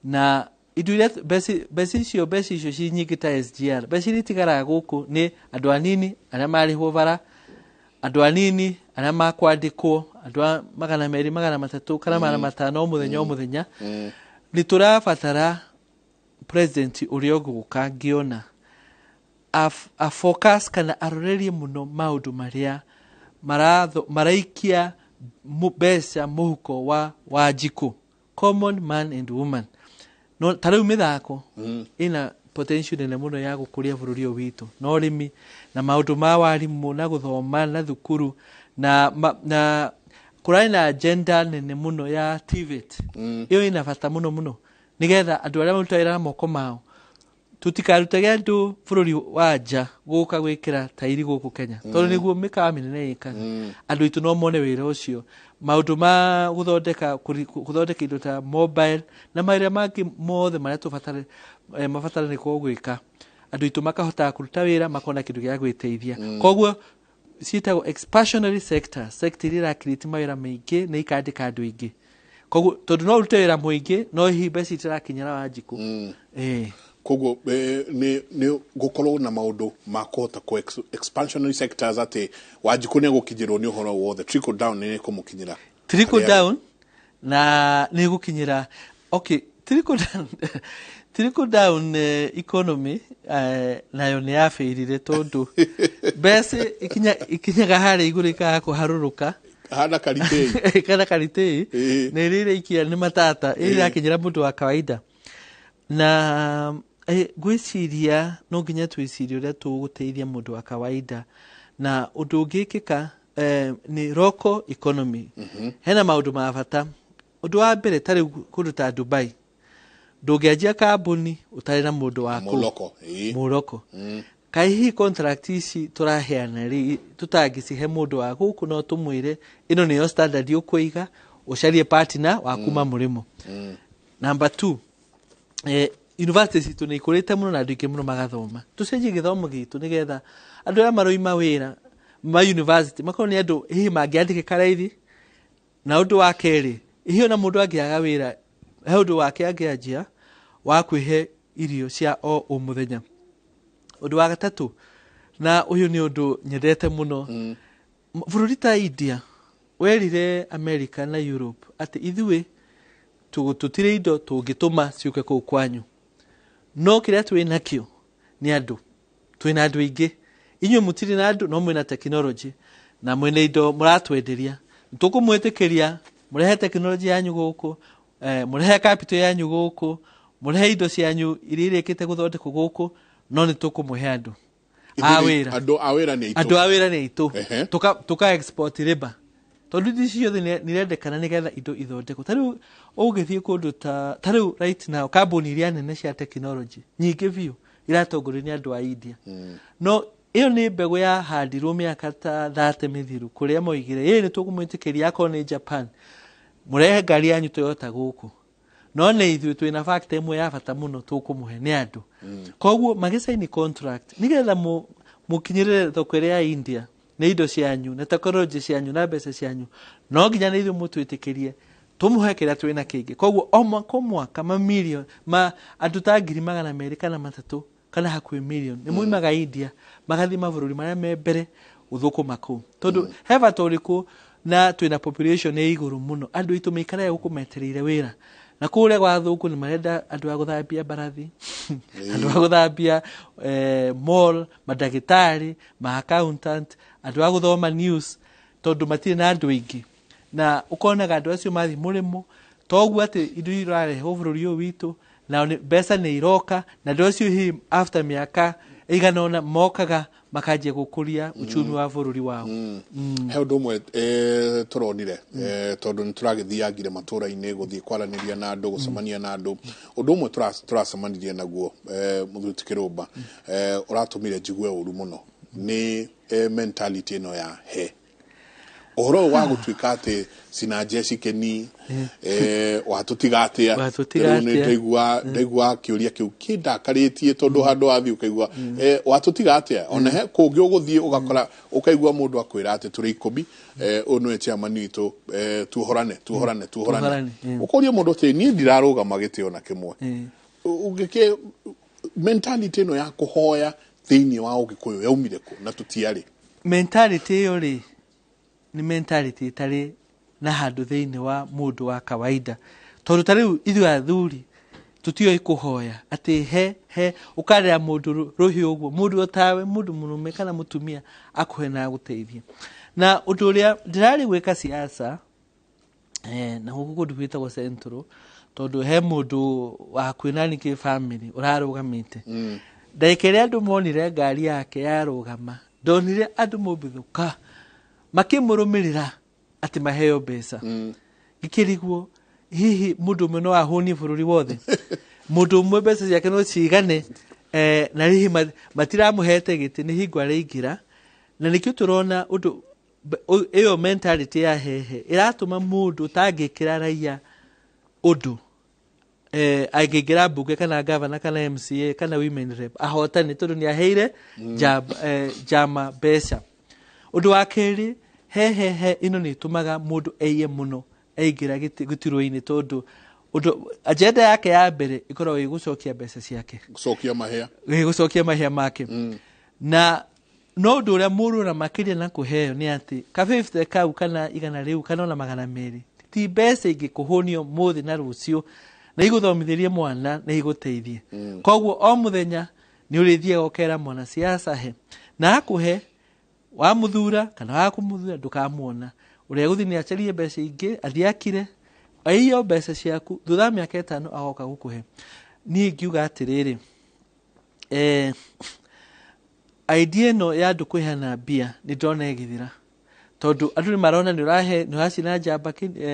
Na indo iria mbeca icio ci nyingĩ ta SGR, mbeca iria itigaraga gũkũ nĩ andũ anini arĩa marĩhwo bara, andũ anini arĩa makwandĩkwo, andũ a 200, 300 kana 500 o mũthenya o mũthenya. Nĩ tũrabatara president ũrĩa ũgũka, ngĩona a focus kana arorerie mũno maũndũ marĩa maraikia mbeca mũhuko wa Wanjikũ, common man and woman. No ta rĩu mĩthako ĩna potential nene mũno ya gũkũria bũrũri ũyũ witũ, na ũrĩmi na maũndũ ma warimũ na gũthoma na thukuru na kũrarĩ na agenda nene mũno ya TVET. Ĩyo ĩna bata mũno mũno, nĩgetha andũ arĩa marutaga wĩra na moko mao, tũtikarutage andũ bũrũri wa nja gũka gwĩkĩra tairi gũkũ Kenya, tondũ nĩguo mĩkawa mĩnene ĩkaga. Andũ aitũ no mone wĩra ũcio, maũndũ ma gũthondeka gũthondeka indo ta mobile na mawĩra mangĩ mothe marĩa tũbatare mabatarane gwĩka, andũ aitũ makahotaga kũruta wĩra, makona kĩndũ gĩa gwĩteithia. Koguo ciĩtagwo expansionary sector, sector iria ĩra create mawĩra maingĩ na ikandĩka andũ aingĩ. Koguo tondũ no ũrute wĩra mũingĩ, no hihi mbeca itirakinyĩra Wanjikũ. Koguo nĩ gũkorwo na maũndũ ma kũhota kũ expansionary sectors, atĩ Wanjikũ nĩ egũkinyĩrwo nĩ ũhoro wothe, trickle down nĩ ĩkũmũkinyĩra. Trickle down na nĩ gũkinyĩra, okay, trickle down economy nayo nĩ yabĩrire, tondũ mbeca ikinyaga harĩa igũrũ ikaga kũharũrũka. Hana karitĩi. Kana karitĩi. Nĩ rĩrĩa ikia nĩ matata ĩrĩa ĩrakinyĩra mũndũ wa kawaida. Na ngwĩciria no nginya twĩcirie ũrĩa tũgũteithia mũndũ wa kawaida. Na ũndũ ũngĩkĩka nĩ local economy. Hena maũndũ ma bata. Ũndũ wa mbere, ta rĩu kũndũ ta Dubai, ndũngĩanjia kambuni ũtarĩ na mũndũ wa kũu. Mũloko. Mũroko. Kaĩ hihi contract ici tũraheana rĩ, tũtangĩcihe mũndũ wa gũkũ, no tũmwĩre ĩno nĩyo standard ũkũiga, ũcarie partner wa kuma mũrĩmo. Number two, university citũ nĩ ikũrĩte mũno na andũ aingĩ mũno magathoma. Tũcenjie gĩthomo gitũ, nĩgetha andũ arĩa maroima wĩra ma university makorwo nĩ andũ hihi mangĩandĩkĩka raithi. Na ũndũ wa kerĩ, hihi ona mũndũ angĩaga wĩra, he ũndũ wake angĩanjia wa kwĩhe irio cia o mũthenya. Ũndũ wa gatatũ, na ũyũ nĩ ũndũ nyendete mũno, bũrũri ta India werire America na Europe atĩ ithuĩ tũtirĩ indo tũngĩtũma ciũke kũu kwanyu, no kĩrĩa twĩ nakĩo nĩ andũ. Twĩna andũ aingĩ, inyuĩ mũtirĩ na andũ, no mwĩna technology na mwĩna indo mũratwenderia. Tũkũmwĩtĩkĩria mũrehe technology yanyu gũkũ, mũrehe capital yanyu gũkũ, mũrehe indo cianyu iria irĩkĩte gũthondekwo gũkũ, no nĩ tũkũmũhe andũ a wĩra. Andũ a wĩra nĩ aitũ. Andũ a wĩra nĩ aitũ. Tuka export labor, tondũ indo ici ciothe nĩ irendekana nĩgetha indo ithondekwo. Ta rĩu ũgĩthiĩ kũndũ ta rĩu right now, kambuni iria nene cia technology nyingĩ biũ iratongorio nĩ andũ a India. No ĩyo nĩ mbegũ yahandirwo mĩaka ta 30 mĩthiru, kũrĩa moigire ĩĩ nĩ tũkũmwĩtĩkĩria, akorwo nĩ Japan, mũrehe ngari yanyu Toyota gũkũ, no nĩ ithuĩ twĩna factor ĩmwe ya bata mũno tũkũmũhe, nĩ andũ. Koguo magĩcaini contract nĩgetha mũkinyĩrĩre thoko ĩrĩa ya India nĩ indo cianyu na tekinoronjĩ cianyu na mbeca cianyu, no nginya nĩ ithuĩ mũtwĩtĩkĩrie tũmũhe kĩrĩa twĩna kĩingĩ. Koguo o mwaka o mwaka mamirioni ma andũ ta 200,000 kana 3 kana hakuhĩ mirioni nĩ moimaga India magathiĩ mabũrũri marĩa me mbere gũthũkũma kũu, tondũ he bata ũrĩkũ na twĩna population ĩ igũrũ mũno, andũ aitũ maikaraga gũkũ metereire wĩra, na kũrĩa gwa thũngũ nĩ marenda andũ a gũthambia mbarathi, andũ a gũthambia mall, mandagĩtarĩ, ma accountant, andũ a gũthoma news, tondũ matirĩ na andũ aingĩ. Na ũkonaga andũ acio mathiĩ mũrĩmo, toguo atĩ indo irarehwo bũrũri ũyũ witũ na mbeca nĩ iroka, na andũ acio hihi after mĩaka ĩigana ũna mokaga makanjia gũkũria uchumi wa bũrũri wao. He ũndũ ũmwe tũronire, tondũ nĩ tũragĩthiangire matũra-inĩ gũthiĩ kwaranĩria na andũ, gũcemania na andũ. Ũndũ ũmwe tũracemanirie naguo, mũthuri ti Kĩrũmba, ũratũmire njigue ũru mũno nĩ mentality ĩno ya he Ũhoro ũyũ wa gũtuĩka atĩ cina Jeci Keni, watũtiga atĩa? Watũtiga Rĩu nĩ atĩa? Ndaigua kĩũria kĩu kĩndakarĩtie, tondũ handũ wathiĩ ũkaigua, watũtiga atĩa? Ona he kũngĩ ũgũthiĩ ũgakora ũkaigua mũndũ akwĩra atĩ tũrĩ 10, ũyũ nĩwe chairman witũ, tuohorane, tuohorane, tuohorane. Tuohorane, Ũkoria mũndũ atĩ niĩ ndirarũgama gĩtĩ ona kĩmwe. Ũngĩkĩ mentality ĩno ya kũhoya thĩinĩ wa Ũgĩkũyũ yaumire kũ na tũtiarĩ? Mentality ĩyo rĩ, nĩ mentality ĩtarĩ na handũ thĩinĩ wa mũndũ wa kawaida, tondũ ta rĩu ithuĩ athuri tũtiũĩ kũhoya atĩ he ũkarĩra mũndũ rũhiũ ũguo, mũndũ otawe, mũndũ mũrũme kana mũtumia akũhe na agũteithie. Na ũndũ ũrĩa ndĩrarĩ gwĩka siasa, na gũkũ kũndũ gwĩtagwo Central, tondũ he mũndũ wa hakuhĩ nani kĩ family ũrarũgamĩte. Ndagĩka ĩrĩa andũ monire ngari yake yarũgama, ndonire andũ mombithũka makĩmũrũmĩrĩra atĩ maheo mbeca. Ngĩkĩrigwo, hihi mũndũ ũmwe no ahũnie bũrũri wothe? Mũndũ ũmwe mbeca ciake no cigane? Na hihi matiramũhete gĩtĩ, nĩ hingo araingĩra. Na nĩkĩo tũrona ũndũ ĩyo mentality ya hehe ĩratũma mũndũ ũtangĩkĩra raia ũndũ, angĩingĩra mbunge kana gavana kana MCA kana women rep ahotane, tondũ nĩ aheire njama mbeca. Ũndũ wa kerĩ, hehehe ĩno nĩ ĩtũmaga mũndũ eiye mũno aingĩra gĩturwa-inĩ, tondũ ũndũ agenda yake ya mbere ĩkoragwo ĩ gũcokia mbeca ciake, gũcokia mahĩa, ĩ gũcokia mahĩa make. Na no ũndũ ũrĩa mũũru na makĩria na kũheo nĩ atĩ ka 50 kau kana 100 rĩu kana ona 200 ti mbeca ingĩkũhũnio mũthĩ na rũciũ na igũthomithĩrie mwana na igũteithie. Koguo o mũthenya nĩ ũrĩthiaga ũkera mwana siasa he, na akũhe wamũthura kana wakũmũthura ndũkamuona. Ũrĩa gũthiĩ nĩ acarie mbeca ingĩ, athiĩ akire aiyo mbeca ciaku, thutha wa mĩaka 5 agoka gũkũhe. Niĩ ngiuga atĩrĩrĩ, idea ĩno ya andũ kũheana mbia nĩ ndona ĩgĩthira, tondũ andũ nĩ marona nĩ ũrahe, nĩ ũracina njamba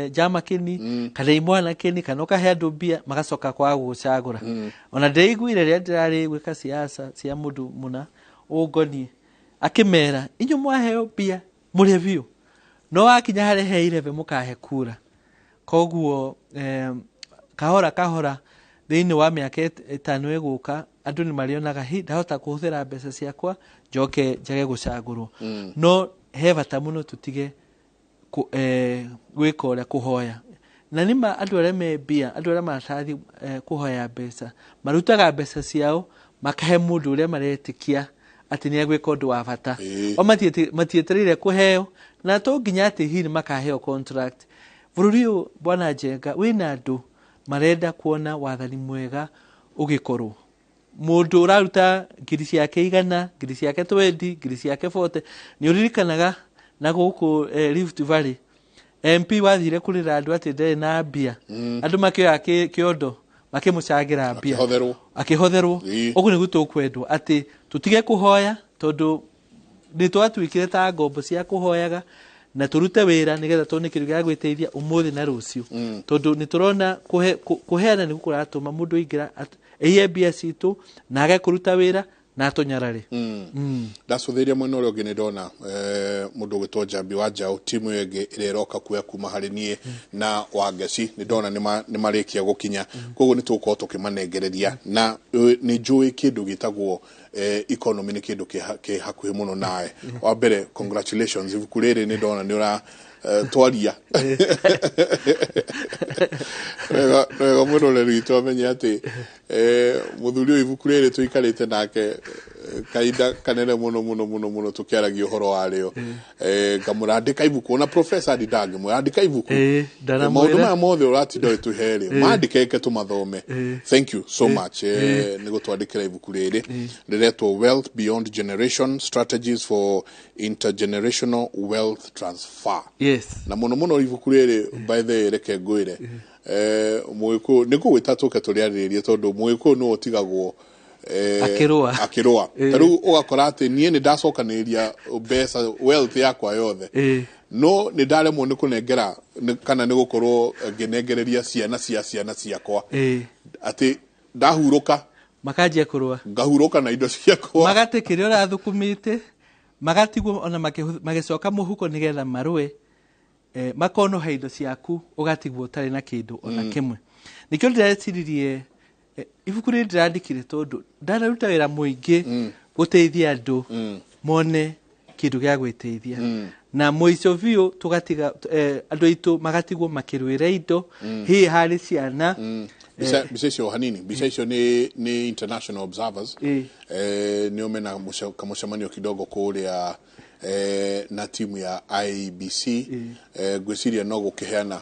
njama kĩni kana imwana kĩni, kana ũkahe andũ mbia magacoka kwaga gũgũcagũra. Ona ndĩraiguire rĩrĩa ndĩrarĩ gwĩka siasa cia mũndũ mũna ũngoniĩ, akĩmera inyuĩ mwaheo mbia mũrĩe biũ, no wakinya harĩ he irebe mũkahe kura. Koguo kahora kahora thĩinĩ wa mĩaka 5 ĩgũka andũ nĩ marĩonaga hi ndahota kũhũthĩra mbeca ciakwa njoke njage gũcagũrwo. No he bata mũno tũtige gwĩka ũrĩa kũhoya. Na nĩma andũ arĩa me mbia, andũ arĩa maratathiĩ kũhoya mbeca, marutaga mbeca ciao makahe mũndũ ũrĩa maretĩkia atĩ nĩ egwĩka ũndũ wa bata. O matietereire kũheo, na to nginya atĩ hihi makaheo contract. Bũrũri ũyũ, Bwana Njenga, wĩna andũ marenda kuona wathani mwega ũgĩkorwo. Mũndũ ũraruta ngiri ciake 100, ngiri ciake 20, ngiri ciake 40, nĩ ũririkanaga na gũkũ Rift Valley MP wathire kũrĩra andũ atĩ ndarĩ na mbia. Andũ makĩoya kĩondo makĩmũcangĩra mbia. Akĩhotherwo. Akĩhotherwo. Ũguo nĩguo tũkwendwo atĩ tũtige kũhoya, tondũ nĩ twatuĩkire ta ngombo cia kũhoyaga, na tũrute wĩra nĩgetha tuone kĩndũ gĩa gwĩteithia ũmũthĩ na rũciũ. Tondũ nĩ tũrona kũheana nĩguo kũratũma mũndũ aingĩra aiye mbia citũ na age kũruta wĩra na atũnyarare. Ndacũthĩrĩria mwena ũrĩa ũngĩ nĩ ndona mũndũ ũgwĩtwo Njambi wa Njaũ, timu ĩyo ĩngĩ ĩrĩa ĩroka kuoya kuma harĩ niĩ na Wangeci, nĩ ndona nĩ marĩkia gũkinya. Koguo nĩ tũgũkorwo tũkĩmanengereria, na nĩ njũĩ kĩndũ gĩtagwo economy nĩ kĩndũ kĩ hakuhĩ mũno nawe. Wa mbere, congratulations, ibuku rĩrĩ nĩ ndona nĩ ũra twaria wega wega mũroreri witũ amenye atĩ mũthuri ũyũ ibuku rĩrĩ tũikarĩte nake kahinda kanene mũno mũno mũno mũno tũkĩaragia ũhoro warĩo. Ngamwĩra andĩka ibuku, ona professor ndindaga ngĩmwĩra andĩka ibuku. Ndaramwĩra. Maũndũ maya mothe ũratinda ũgĩtũhe rĩ, mandĩke tũmathome. Thank you so much, nĩ gũtwandĩkĩra ibuku rĩrĩ rĩretwo Wealth Beyond Generation: Strategies for Intergenerational Wealth Transfer. Na mũno mũno ibuku rĩrĩ, by the way, reke ngwĩre, mũgĩkũyũ nĩ ngũgwĩta tũke tũrĩarĩrĩrie, tondũ mũgĩkũyũ nĩwe ũtigagwo Akĩrũa. akĩrũa. Ta rĩu ũgakora atĩ niĩ nĩ ndacokanĩrĩria mbeca, wealth yakwa yothe, no nĩ ndaremwo nĩ kũnengera kana nĩ gũkorwo ngĩnengereria ciana cia ciana ciakwa, atĩ ndahurũka makanjia kũrũa, ngahurũka na indo ciakwa, magate kĩrĩa ũrathũkũmĩte, magatigwo ona magĩcoka mũhuko nĩgetha marũe. Makonoha indo ciaku ũgatigwo ũtarĩ na kĩndũ ona kĩmwe. Nĩkĩo ndĩreciririe ibuku rĩrĩ ndĩrandĩkire tondũ ndanaruta wĩra mũingĩ gũteithia andũ mone kĩndũ gĩa gwĩteithia, na mũico biũ tũgatiga andũ aitũ magatigwo makĩrũĩra indo hihi harĩ ciana. Mbica icio hanini, mbica icio nĩ international observers, nĩo mena kamũcemanio kidogo kũrĩa na timu ya IEBC. Ngwĩciria no gũkĩheana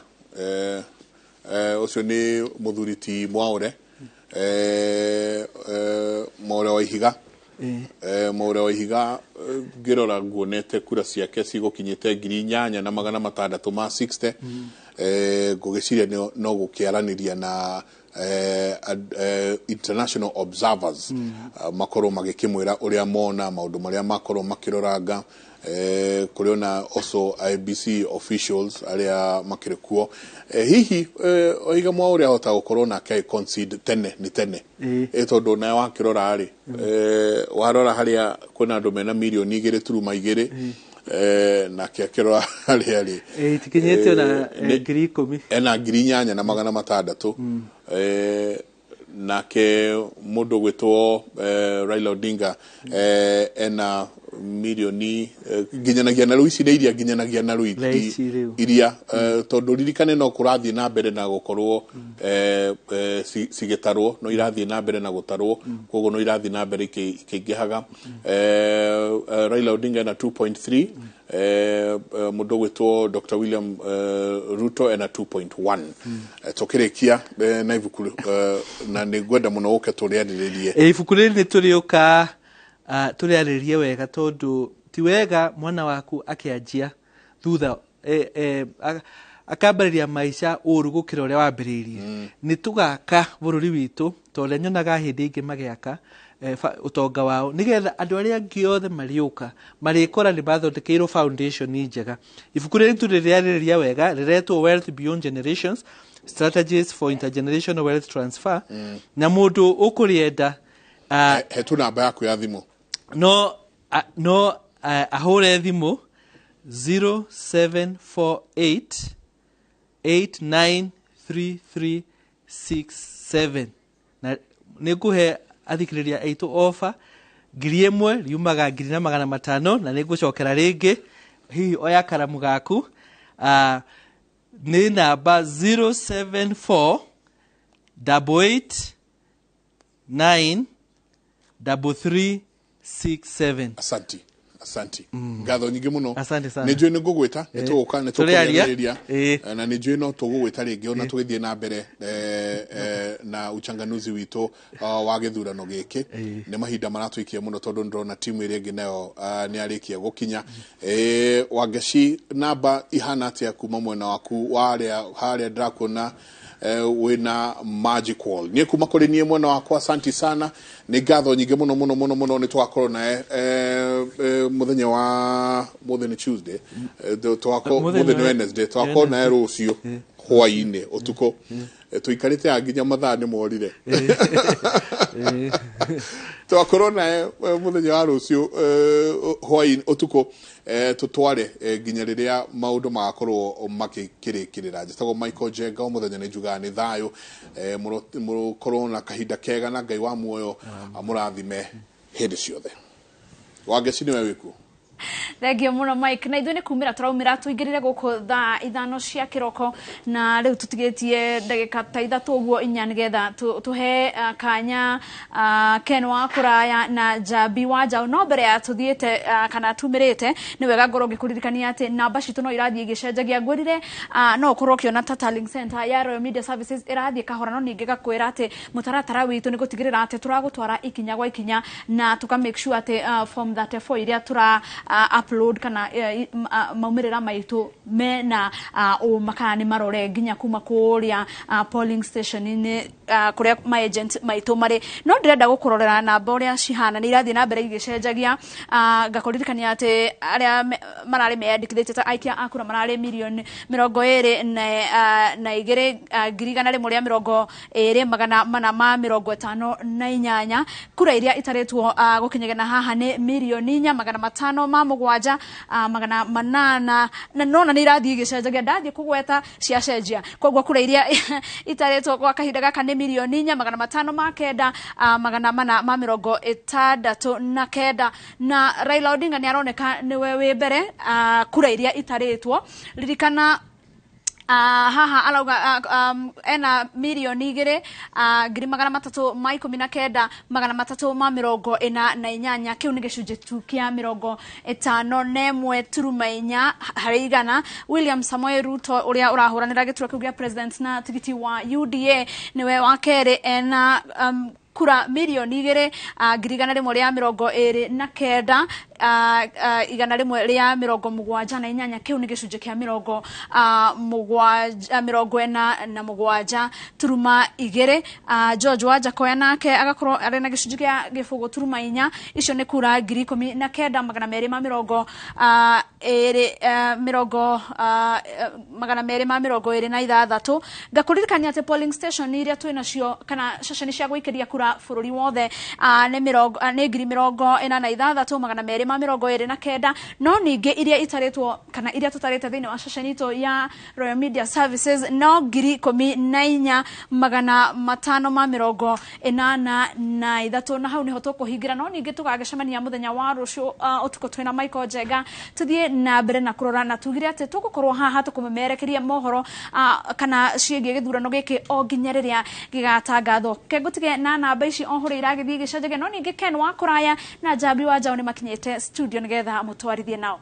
ũcio nĩ mũthuri ti Mwaure, Mwaure wa Ihiga. Mwaure wa Ihiga, ngĩrora nguonete kura ciake cigũkinyĩte 8660. Ngũgĩciria no gũkĩaranĩria na international observers, makorwo magĩkĩmwĩra ũrĩa mona maũndũ marĩa makorwo makĩroranga. Kũrĩ ona also IEBC officials arĩa makĩrĩ kuo. Hihi Oiga Mwaure ahota gũkorwo nake concede tene nĩ tene? Tondũ nawe wakĩrora rĩ, warora harĩa kwĩna andũ mena 2.2 mirioni, nake akĩrora harĩa rĩ, Itikinyĩte ona 10,000. Ena 8600. Nake mũndũ gwĩtwo Raila Odinga ena mirioni nginyanagia na rĩu ici nĩ iria nginyanagia na rĩu Thaa ici rĩu. Iria tondũ ririkane no kũrathiĩ na mbere na gũkorwo cigĩtarwo, no irathiĩ na mbere na gũtarwo, koguo no irathiĩ na mbere ikĩingĩhaga. Raila Odinga ena 2.3, mũndũ gwĩtwo Dr. William Ruto ena 2.1. Tũkĩrĩkia na ibuku na nĩ ngwenda mũno ũke tũrĩarĩrĩrie. Ibuku rĩrĩ nĩ tũrĩũka tũrĩarĩrie wega, tondũ ti wega mwana waku akĩanjia thutha akambĩrĩria maica ũru gũkĩra ũrĩa wambĩrĩirie. Nĩ tũgaka bũrũri witũ ta ũrĩa nyonaga hĩndĩ ingĩ magĩaka ũtonga wao, nĩgetha andũ arĩa angĩ othe marĩũka marĩkora nĩ mathondekeirwo foundation njega. Ibuku rĩrĩ tũrĩrĩarĩrĩria wega, rĩretwo Wealth Beyond Generations: Strategies for Intergenerational Wealth Transfer, na mũndũ ũkũrĩenda He tu namba yaku ya thimũ. No ahũre thimũ 0748 893367, na nĩ ngũhe athikĩrĩria aitũ ofa 1000, riumaga 1500, na nĩ ngũcokera rĩngĩ. Hihi oya karamu gaku, nĩ namba 074 88 9 3367. Asanti, asanti, ngatho nyingĩ mũno. Asante sana. Nĩ njũĩ nĩ ngũgwĩta, nĩ tũgũka nĩ Tũrĩaria. tũkũrĩarĩrĩria. Na nĩ njũĩ no tũgũgwĩta rĩngĩ ona tũgĩthiĩ na mbere na uchanganuzi witũ wa gĩthurano gĩkĩ. Nĩ mahinda maratũikia mũno tondũ ndĩrona timu ĩrĩa ĩngĩ nayo nĩ arĩkia gũkinya. Wangeci, namba ihana atĩa kuma mwena waku wa harĩa harĩa ndĩrakuona wĩna magic wall? Niĩ kuma kũrĩ niĩ mwena wakwa, asanti sana, nĩ ngatho nyingĩ mũno mũno mũno mũno. Nĩ tũgakorwo naye mũthenya wa mũthĩ nĩ Tuesday, tũgakorwo Mũthĩ mũthĩ nĩ nĩ Wednesday, tũgakorwo naye rũciũ hwaĩ-inĩ ũtukũ. Tũikarĩte haha nginya mathaa nĩ morire. Tũgakorwo naye mũthenya wa rũciũ hwaĩ ũtukũ, tũtware nginya rĩrĩa maũndũ magakorwo makĩrĩkĩrĩra. Njĩtagwo Michael Njenga, o mũthenya nĩ njugaga nĩ thayũ. Mũrokorwo na kahinda kega na Ngai wa muoyo amũrathime hĩndĩ ciothe. Wangeci, nĩwe wĩkuo. Thengio mũno, Mike. Na ithuĩ nĩ kumĩra tũraumĩra, tũingĩrire gũkũ thaa 5 cia kĩroko, na rĩu tũtigĩtie ndagĩka ta 3 ũguo 4 nĩgetha tũhe kanya Ken wa kũraya na Njambi wa Njaũ. No mbere ya tũthiĩte kana tumĩrĩte, nĩ wega ngorwo ngĩkũririkania atĩ namba citũ no irathiĩ igĩcenjagia. Ngwĩrire no ũkorwo ũkĩona ta Tallying Center ya Royal Media Services ĩrathiĩ kahora, no ningĩ ngakwĩra atĩ mũtaratara witũ nĩ gũtigĩrĩra atĩ tũragũtwara ikinya gwa ikinya na tũka make sure atĩ form 34 iria tũra upload kana maumĩrĩra maitũ mena ũma kana nĩ marore nginya kuma kũrĩa polling station-inĩ kũrĩa ma agent maitũ marĩ. No ndĩrenda gũkũrorera namba ũrĩa cihana, nĩ irathiĩ na mbere igĩcenjagia. Ngakũririkania atĩ arĩa mararĩ meyandĩkithĩtie ta aikia a kura mararĩ 22,122,458. Kura iria itarĩtwo gũkinyagia na haha nĩ 4,500. ma mũgwanja magana manana na nona nĩ irathiĩ igĩcenjagia, ndathiĩ kũgweta ciacenjia. Koguo kura iria itarĩtwo gwa kahinda gaka nĩ 4,509,469 na Raila Odinga nĩ aroneka nĩwe wĩ mbere kura iria itarĩtwo. Ririkana haha arauga ena 2,319,348, kiu nĩ gĩcunjĩ tu kĩa 51.4 harĩ igana. William Samoei Ruto ũrĩa ũrahũranĩra gĩturwa kĩu gĩa president na tigiti wa UDA nĩwe wa kerĩ ena kura 2,129,178 kiu nĩ gĩcunjĩ kĩa 47.2. George Wajackoyah nake agakorwo arĩ na gĩcunjĩ kĩa 0.4, icio nĩ kura 19,226. Ngakũririkania atĩ polling station iria twĩ nacio kana ceceni cia gũikĩria kura bũrũri wothe nĩ 86,229, no ningĩ iria itarĩtwo kana iria tũtarĩte thĩinĩ wa ceceni itũ ya Royal Media Services no 15,583, na hau niho tũkũhingĩra. No ningĩ tũgagĩcemania mũthenya wa rũciũ ũtukũ twĩna Michael Njenga tũthiĩ na mbere na kũrora, na tugire atĩ tũgũkorwo haha tũkũmemerekeria mohoro kana ciĩgiĩ gĩthurano gĩkĩ o nginya rĩrĩa gĩgatangathwo. Kengũtige na namba ici o hũrĩa iragĩthiĩ igĩcenjagia, no ningĩ Ken wa Kũraya na Njambi wa Njaũ nĩ makinyĩte studio nĩgetha mũtwarithie nao.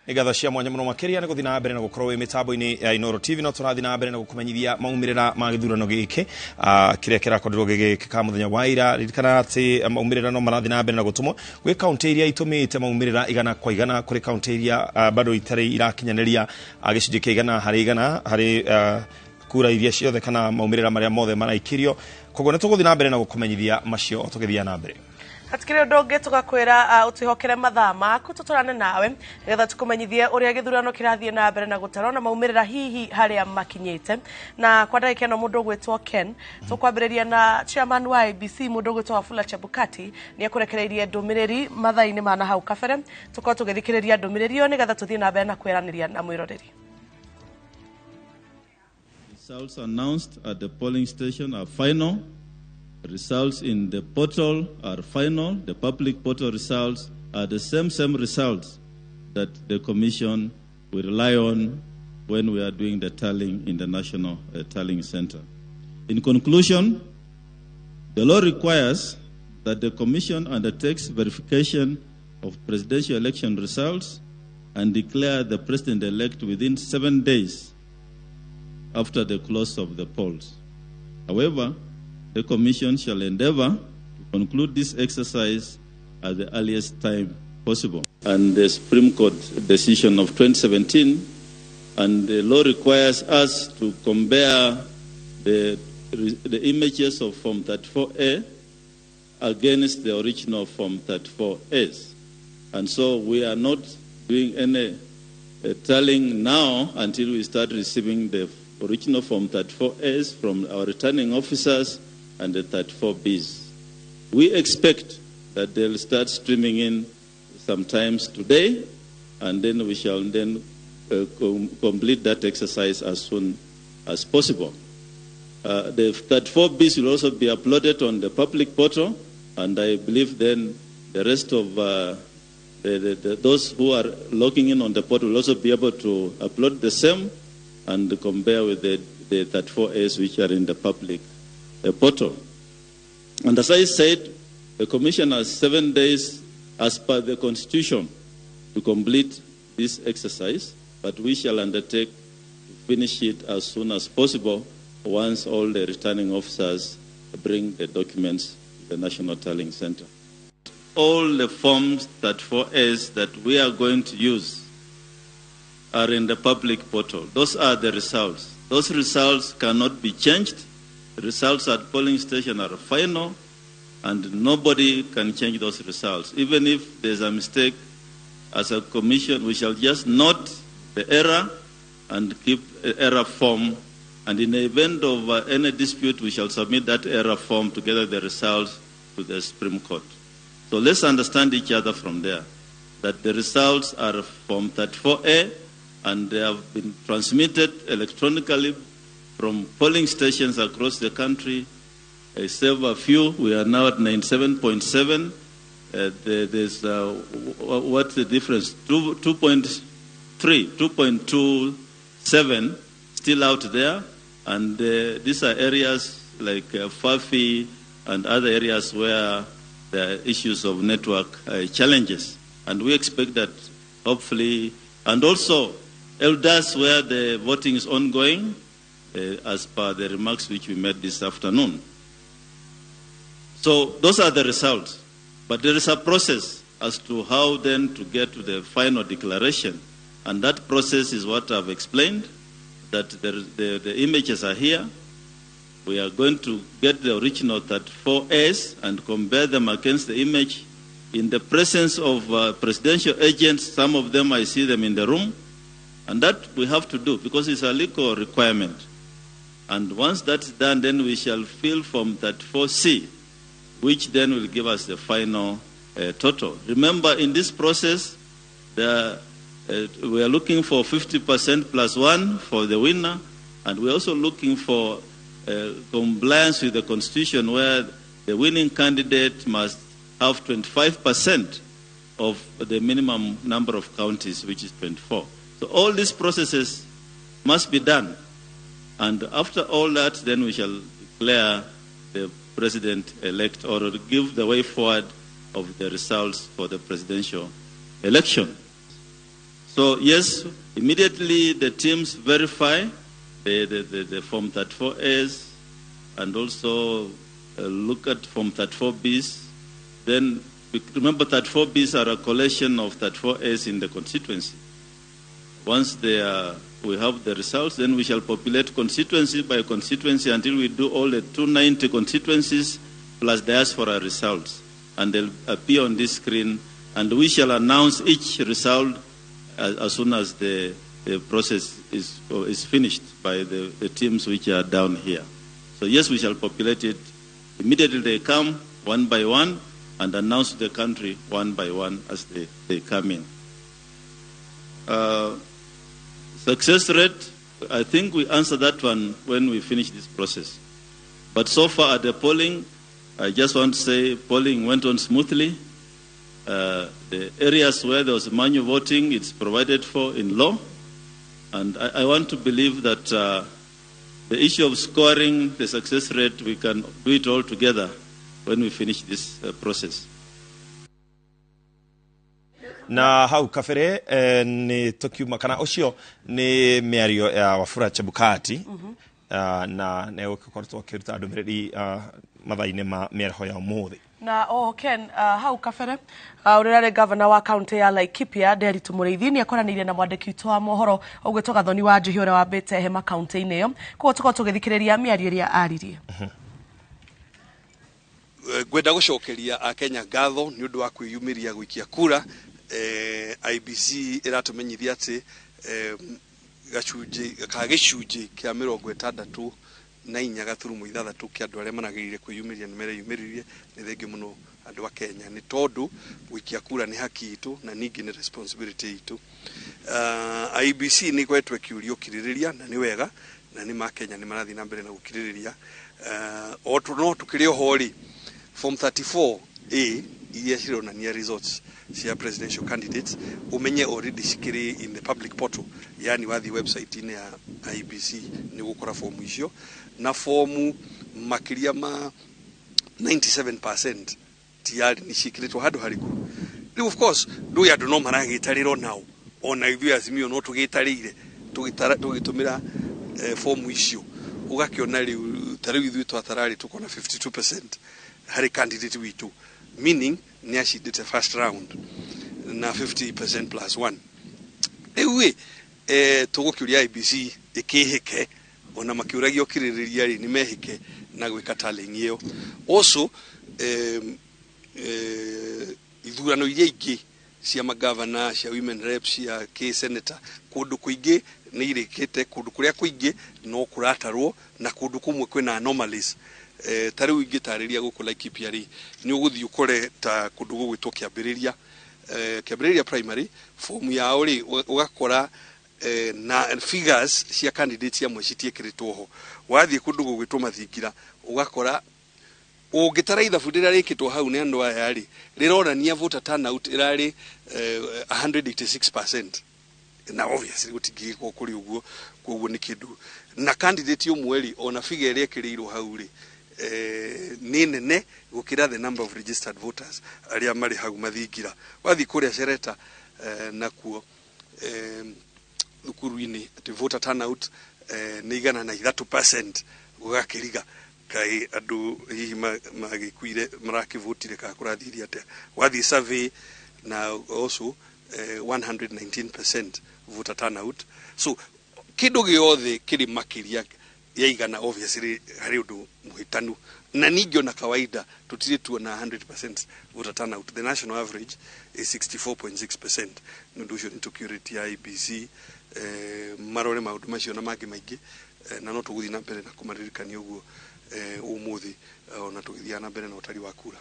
Nĩ ngatho cia mwanya mũno makĩria nĩ gũthiĩ na mbere na gũkorwo wĩ mĩtambo-inĩ ya Inooro TV. No tũrathiĩ na mbere na gũkũmenyithia maumĩrĩra ma gĩthurano gĩkĩ kĩrĩa kĩrakorirwo gĩgĩkĩka mũthenya wa ira. Ririkana atĩ maumĩrĩra no marathiĩ na mbere na gũtũmwo gwĩ kaunti iria itũmĩte maumĩrĩra 100% kũrĩ kaunti iria bado itarĩ irakinyanĩria gĩcunjĩ kĩa 100% harĩ kura iria ciothe kana maumĩrĩra marĩa mothe maraikirio. Koguo nĩ tũgũthiĩ na mbere na gũkũmenyithia macio tũgĩthiĩ na mbere. Hatikiri undu ungi tugakwira utwihokere mathaa maku tuturane nawe nigetha tukumenyithie uria githurano kirathie na mbere na gutarwo na maumirira hihi haria makinyite. Na kwa ndagika ĩno mundu ugwitwo Ken, tukwambiriria na chairman wa IEBC mundu ugwitwo Wafula Chebukati ni akurekereirie ndumiriri mathaa-ini ma na hau kabere. Tukorwo tugithikiriria ndumiriri iyo nigetha tuthie na mbere na kweraniria na mwiroreri. Results announced at the polling station are final. Results in the portal are final. The public portal results are the same results that the Commission will rely on when we are doing the tallying in the National Tallying Center. In conclusion, the law requires that the Commission undertakes verification of presidential election results and declare the president-elect within 7 days after the close of the polls. However, the Commission shall endeavor to conclude this exercise at the earliest time possible. And the Supreme Court decision of 2017, and the law requires us to compare the images of Form 34A against the original Form 34S. And so we are not doing any tallying now until we start receiving the original Form 34S from our returning officers and the 34Bs. We expect that they'll start streaming in sometimes today, and then we shall then complete that exercise as soon as possible. The 34Bs will also be uploaded on the public portal, and I believe then the rest of those who are logging in on the portal will also be able to upload the same and compare with the 34As which are in the public portal. And as I said, the Commission has 7 days as per the Constitution to complete this exercise, but we shall undertake to finish it as soon as possible once all the returning officers bring the documents to the National Tallying Center. All the forms 34As that we are going to use are in the public portal. Those are the results. Those results cannot be changed. The results at polling station are final, and nobody can change those results. Even if there's a mistake, as a commission, we shall just note the error and keep error form. And in the event of any dispute, we shall submit that error form together with the results to the Supreme Court. So let's understand each other from there, that the results are from 34A, and they have been transmitted electronically from polling stations across the country. Except a few, we are now at 97.7. There's what's the difference? 2.3, 2.27 still out there, and these are areas like Fafi and other areas where there are issues of network challenges. And we expect that hopefully, and also elders where the voting is ongoing, as per the remarks which we made this afternoon. So those are the results. But there is a process as to how then to get to the final declaration. And that process is what I've explained, that the images are here. We are going to get the original 34S and compare them against the image in the presence of presidential agents. Some of them, I see them in the room. And that we have to do because it's a legal requirement. And once that's done, then we shall fill Form 34C, which then will give us the final total. Remember, in this process, we are looking for 50% plus one for the winner, and we're also looking for compliance with the Constitution, where the winning candidate must have 25% of the minimum number of counties, which is 24. So all these processes must be done. And after all that, then we shall declare the president-elect or give the way forward of the results for the presidential election. So yes, immediately the teams verify the Form 34As and also look at Form 34Bs. Then remember 34Bs are a collation of 34As in the constituency. Once we have the results, then we shall populate constituency by constituency until we do all the 290 constituencies plus diaspora results. And they'll appear on this screen, and we shall announce each result as soon as the process is finished by the teams which are down here. So yes, we shall populate it. Immediately they come one by one and announce the country one by one as they come in. Success rate, I think we answer that one when we finish this process. But so far at the polling, I just want to say polling went on smoothly. The areas where there was manual voting, it's provided for in law. And I want to believe that the issue of scoring the success rate, we can do it all together when we finish this process. Na hau kabere nĩ tũkiuma kana ũcio nĩ mĩario ya Wafula Chebukati na nĩ gũkoretwo akĩruta ndũmĩrĩri mathaa-inĩ ma mĩaraho ya ũmũthĩ. Na oho Ken, hau kabere ũrĩa ũrarĩ gavana wa kaunti ya Laikipia Nderitu Mũrĩithi nĩ akoranĩire na mwandĩki witũ wa mohoro ũgwĩtwo Gathoni wa Njũhĩ ũrĩa wambĩte hema kaunti-inĩ ĩyo. Koguo tũkorwo tũgĩthikĩrĩria mĩario ĩrĩa aririe. Ngwenda gũcokeria Akenya ngatho nĩ ũndũ wa kwĩyumĩria gũikia kura. IBC ĩratũmenyithia atĩ gacunjĩ ka gĩcunjĩ kĩa 64.6 kĩa andũ arĩa maragĩrĩire kwĩyumĩria nĩ mereyumĩririe. Nĩ thengiũ mũno andũ a Kenya nĩ tondũ gũikia kura nĩ haki itũ na ningĩ nĩ responsibility itũ. IBC nĩ ĩkoretwo ĩkĩũria ũkirĩrĩria na nĩ wega, na nĩ ma Kenya nĩ marathiĩ na mbere na gũkirĩrĩria. No tũkĩrĩ oho rĩ, Form 34A iria cironania results cia presidential candidates umenye already cikĩrĩ in the public portal, yani wathiĩ website-inĩ ya IBC nĩ ũgũkora fomu icio, na fomu makĩria ma 97% tiyari nĩ ciĩkĩrĩtwo handũ harĩkũ. Rĩu of course ndũĩ andũ no maragĩtarĩrwo nao, ona ithuĩ Azimio no tũgĩtarĩire tũgĩtũmĩra fomu icio, ũgakĩona rĩu ta rĩu ithuĩ twatararĩ tũkona 52% harĩ candidate witũ, meaning nĩ acindĩte first round na 50% plus 1. Rĩu ĩ tũgũkĩũria IBC ĩkĩhĩke, ona makĩũragia ũkirĩrĩria rĩ nĩ mehĩke na gwĩka tallying ĩyo. Also ithurano iria ingĩ cia magavana, cia women reps, cia k senator, kũndũ kũingĩ nĩ irĩkĩte, kũndũ kũrĩa kũingĩ no kũratarwo na kũndũ kũmwe kwĩna anomalies. Ta rĩu ingĩtarĩria gũkũ Laikipia rĩ, nĩ ũgũthiĩ ũkore ta kũndũ gũgwĩtwo Kĩambĩrĩria, Kĩambĩrĩria primary fomu yao rĩ ũgakora na figures cia candidates amwe citiĩkĩrĩtwo ho. Wathiĩ kũndũ gũgwĩtwo Mathingira ũgakora ũngĩtara ithabu rĩrĩa rĩkĩtwo hau nĩ andũ aya rĩ, rĩronania voter turnout ĩrarĩ 186%, na obviously gũtingĩgĩkorwo kũrĩ ũguo. Koguo nĩ kĩndũ na candidate ũmwe rĩ, ona figure ĩrĩa ĩkĩrĩirwo hau rĩ nĩ nene gũkĩra the number of registered voters arĩa marĩ hau Mathingira. Wathiĩ kũrĩa Shereta nakuo thukuru-inĩ atĩ voter turnout nĩ 103%, gũgakĩriga kaĩ andũ hihi magĩkuire marakĩvotire kana kũrathirie atĩa. Wathiĩ survey na also 119% voter turnout. So kĩndũ gĩothe kĩrĩ makĩria ya igana obviously harĩ ũndũ mũhĩtanu, na ningĩ ona kawaida tũtirĩ tuona 100% voter turnout. The national average is 64.6%. Nĩ ũndũ ũcio nĩ tũkĩũrĩtie IBC marore maũndũ macio na mangĩ maingĩ, na no tũgũthiĩ na mbere na kũmaririkania ũguo ũmũthĩ ona tũgĩthiaga na mbere na ũtari wa kura.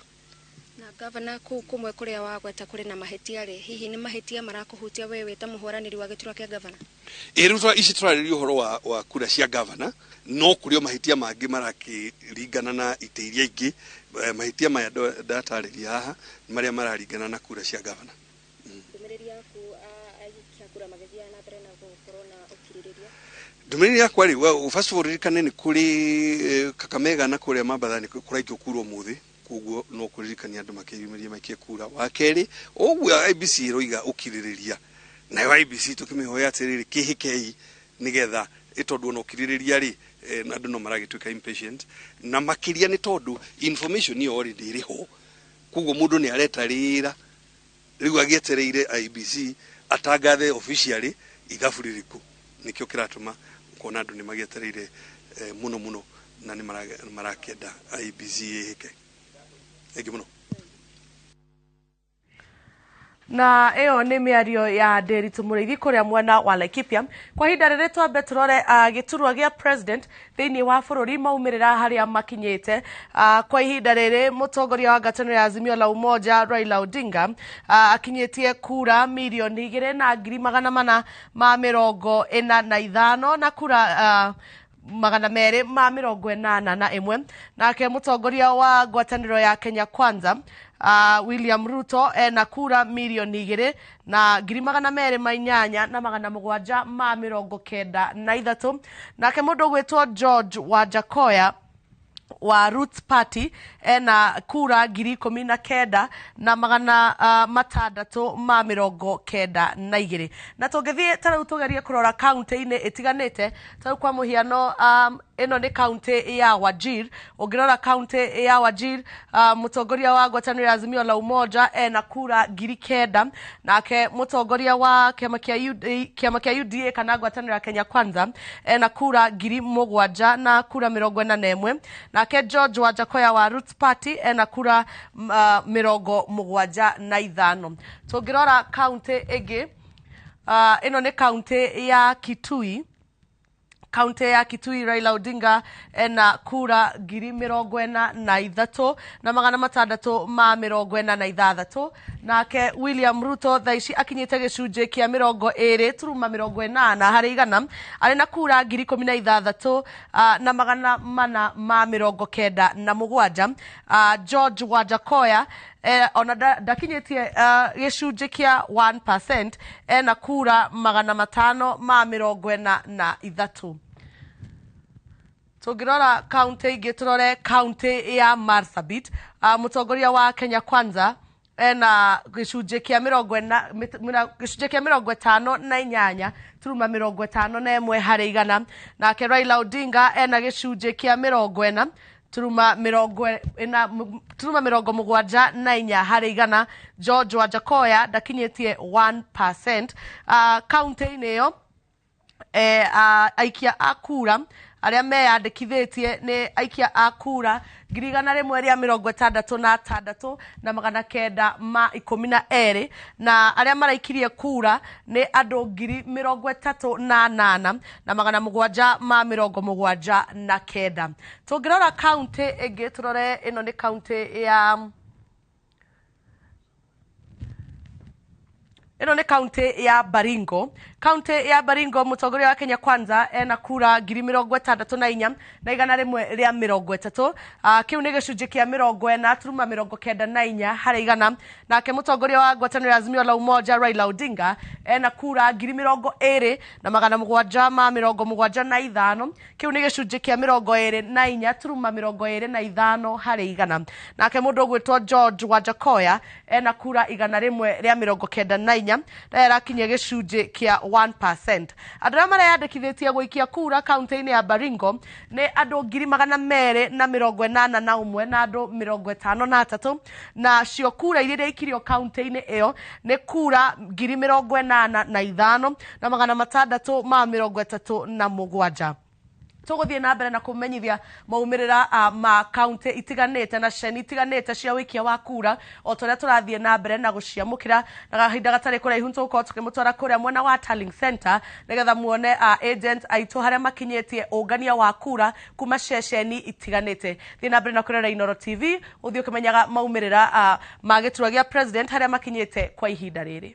Na gavana, kũu kũmwe kũrĩa wagweta kũrĩ na mahĩtia rĩ, hihi nĩ mahĩtia marakũhutia we wĩ ta mũhũranĩri wa gĩturwa kĩa gavana? Ĩ rĩu ici tũrarĩrĩria ũhoro wa kura cia gavana, no kũrĩ o mahĩtia mangĩ marakĩringana na itĩ iria ingĩ. Mahĩtia maya ndatarĩria haha nĩ marĩa mararingana na kura cia gavana. Ndũmĩrĩri yaku aikia kura magĩthiaga na mbere na gũkorwo na ũkirĩrĩria? Ndũmĩrĩri yakwa rĩ, first of all ririkane nĩ kũrĩ Kakamega na kũrĩa Mambatha nĩ kũraikio kura ũmũthĩ, koguo no kũririkania andũ makĩyumĩria maikie kura. Wa kerĩ, ũguo IBC ĩroiga ũkirĩrĩria, Nayo IEBC tukimihoya atiriri kihikei nigetha itondu ona ukiririria ri na andu no maragituika impatient na makiria ni tondu information iyo already iri ho, koguo mundu ni areta rira riu agietereire IEBC atangathe officially ithabu ririku. Nikio kiratuma kuona andu ni magietereire muno muno na ni marakenda IEBC ihike. Thank you muno. Na ĩyo nĩ mĩario ya Ndiritu Mũrĩithi kũrĩa mwena wa Laikipia. Kwa ihinda rĩrĩ twambe tũrore gĩturwa gĩa president thĩinĩ wa bũrũri maumĩrĩra harĩa makinyĩte. Kwa ihinda rĩrĩ mũtongoria wa ngwatanĩro ya Azimio la Umoja Raila Odinga akinyĩtie kura 2,445,000 na kura 281. Nake mũtongoria wa ngwatanĩro ya Kenya Kwanza William Ruto ena kura 2,208,793. Nake mũndũ ũgwĩtwo George Wajakoya wa Roots Party ena kura 19,692. Na tũngĩthiĩ ta rĩu tũgerie kũrora kaunti-inĩ ĩtiganĩte, ta rĩu kwa mũhiano ĩno nĩ kaunti ya Wajir. Ũngĩrora kaunti ya Wajir, mũtongoria wa ngwatanĩro ya Azimio la Umoja ena kura 9,000. Nake mũtongoria wa kĩama kĩa UDA kana ngwatanĩro ya Kenya Kwanza ena kura 7,000 na kura 41. Nake George Wajakoya wa Roots Party ena kura 75. Tũngĩrora kaunti ĩngĩ, ĩno nĩ kaunti ya Kitui. Kaunti ya Kitui Raila Odinga ena kura 43,646. Nake William Ruto thaa ici akinyĩte gĩcunjĩ kĩa 20.80 harĩ igana, arĩ na kura 16,497. George Wajakoya ona ndakinyĩtie gĩcunjĩ kĩa 1%, ena kura 543. Tũngĩrora kaunti ingĩ, tũrore kaunti ya Marsabit. Mũtongoria wa Kenya Kwanza ena gĩcunjĩ kĩa 58.51 harĩ igana. Nake Raila Odinga ena gĩcunjĩ kĩa 40.74 harĩ igana. George Wajakoya ndakinyĩtie 1%. Kaunti-inĩ ĩyo aikia a kura arĩa meyandĩkithĩtie nĩ aikia a kura 166,912, na arĩa maraikirie kura nĩ andũ 38,779. Tũngĩrora kaunti ĩngĩ, tũrore ĩno nĩ kaunti ya ĩno nĩ kaunti ya Baringo. Kaunti ya Baringo mũtongoria wa Kenya Kwanza ena kura 64,130. Kĩu nĩ gĩcunjĩ kĩa 40.94 harĩ igana. Nake mũtongoria wa ngwatanĩro ya Azimio la Umoja Raila Odinga ena kura 20,775. Kĩu nĩ gĩcunjĩ kĩa 24.25 harĩ igana. Nake mũndũ ũgwĩtwo George Wajakoya ena kura 194, na arakinyia gĩcunjĩ kĩa 1%. Andũ arĩa mareyandĩkithĩtie gũikia kura kaunti-inĩ ya Baringo nĩ andũ 281 na andũ 53, na cio kura iria iraikirio kaunti-inĩ ĩyo nĩ kura 85,637. Tũgũthiĩ na mbere na kũmenyithia maumĩrĩra ma kaunti itiganĩte na ceni itiganĩte cia wĩikia wa kura o ta ũrĩa tũrathiĩ na mbere na gũciamũkĩra. Na kahinda gatarĩ kũraihu tũgũkorwo tũkĩmũtwara kũrĩa mwena wa Tallying Center nĩgetha muone agent aitũ harĩa makinyĩtie ũngania wa kura kuma ceceni itiganĩte. Thiĩ na mbere na kũrora Inooro TV ũthiĩ ũkĩmenyaga maumĩrĩra ma gĩturwa gĩa president harĩa makinyĩte kwa ihinda rĩrĩ.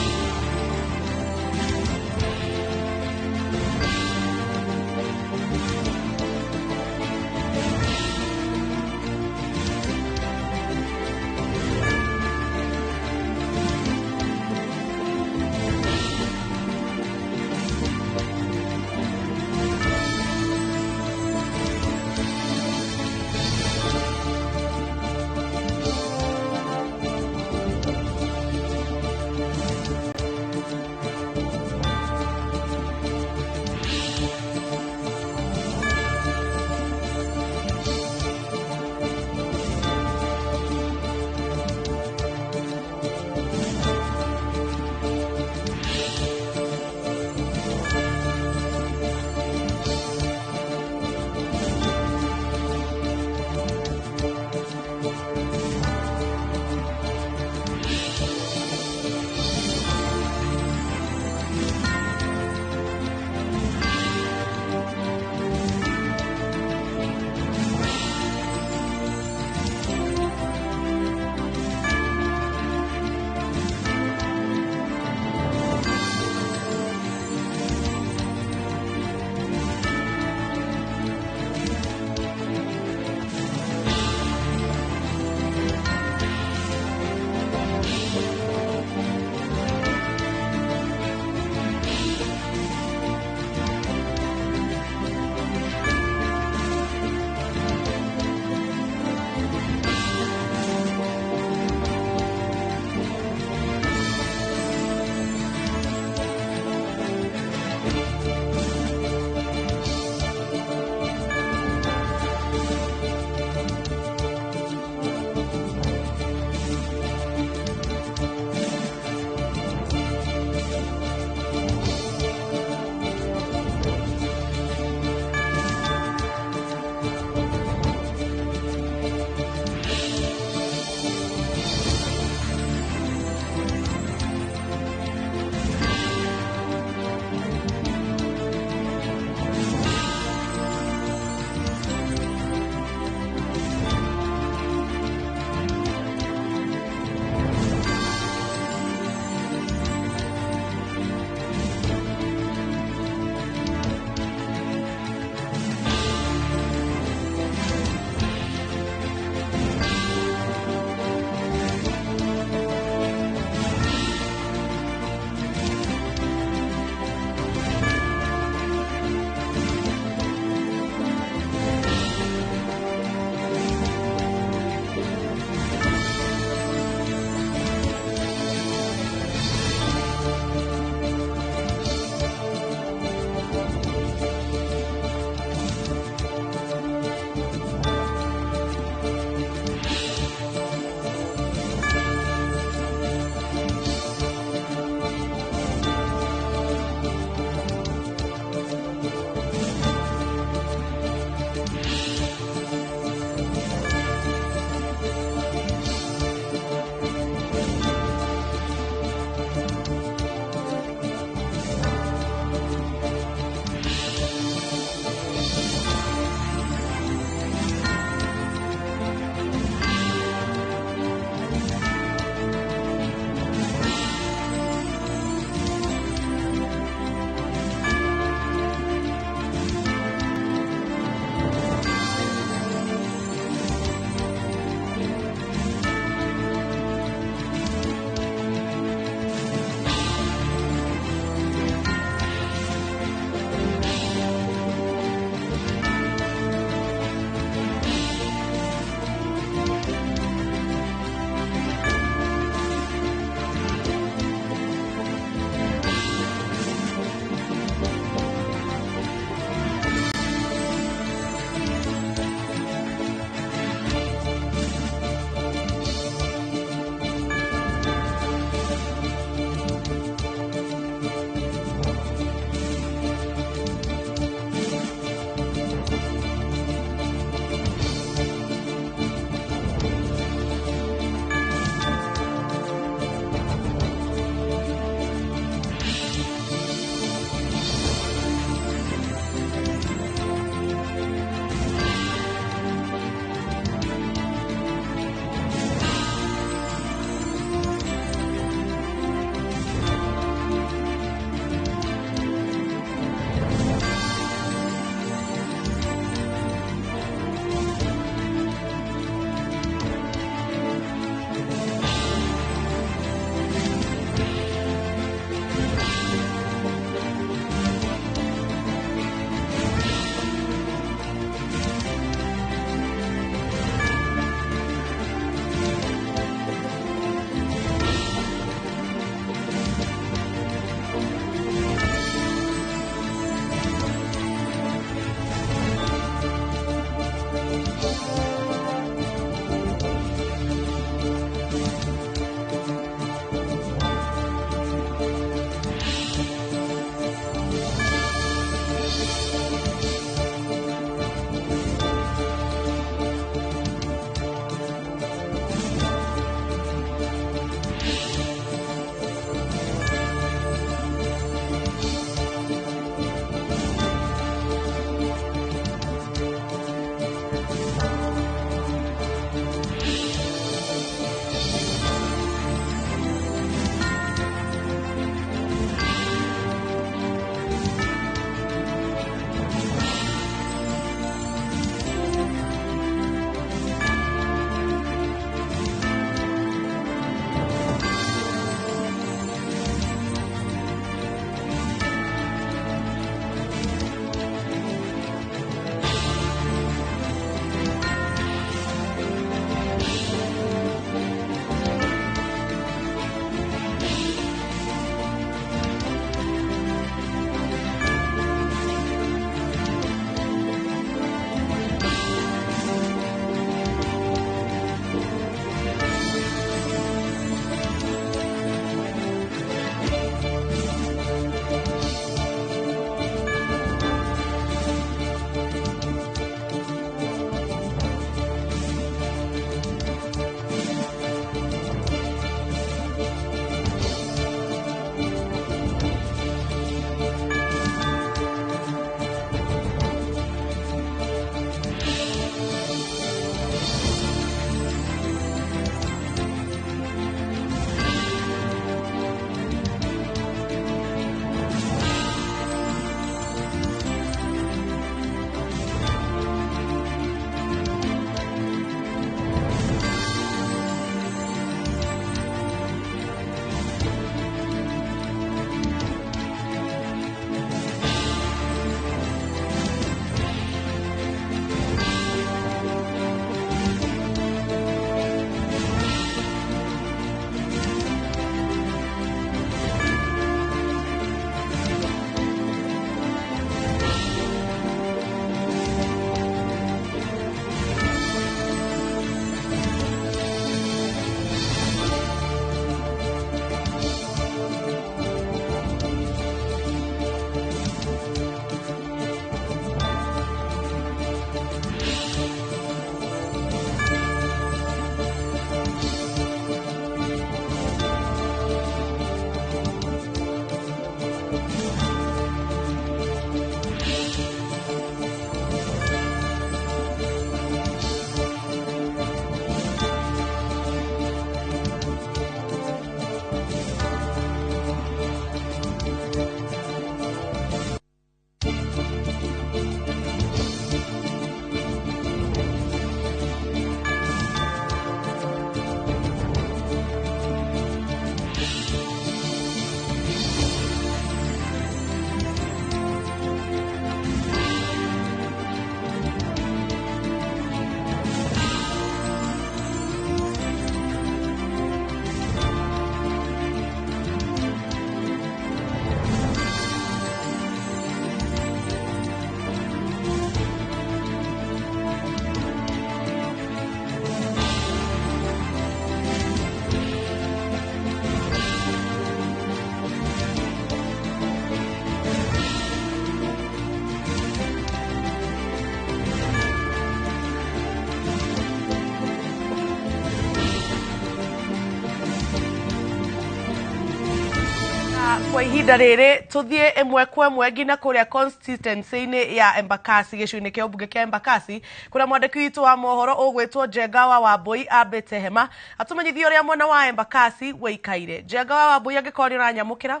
Kwa ihinda rĩrĩ tũthiĩ ĩmwe kwa ĩmwe nginya kũrĩa constituency-inĩ ya Embakasi, gĩcigo-inĩ kĩa ũmbunge kĩa Embakasi, kũrĩa mwandĩki witũ wa mohoro ũgwĩtwo Njenga wa Wambui ambĩte hema atũmenyithie ũrĩa mwena wa Embakasi wĩikaire. Njenga wa Wambui, angĩkorwo nĩ ũranyamũkĩra.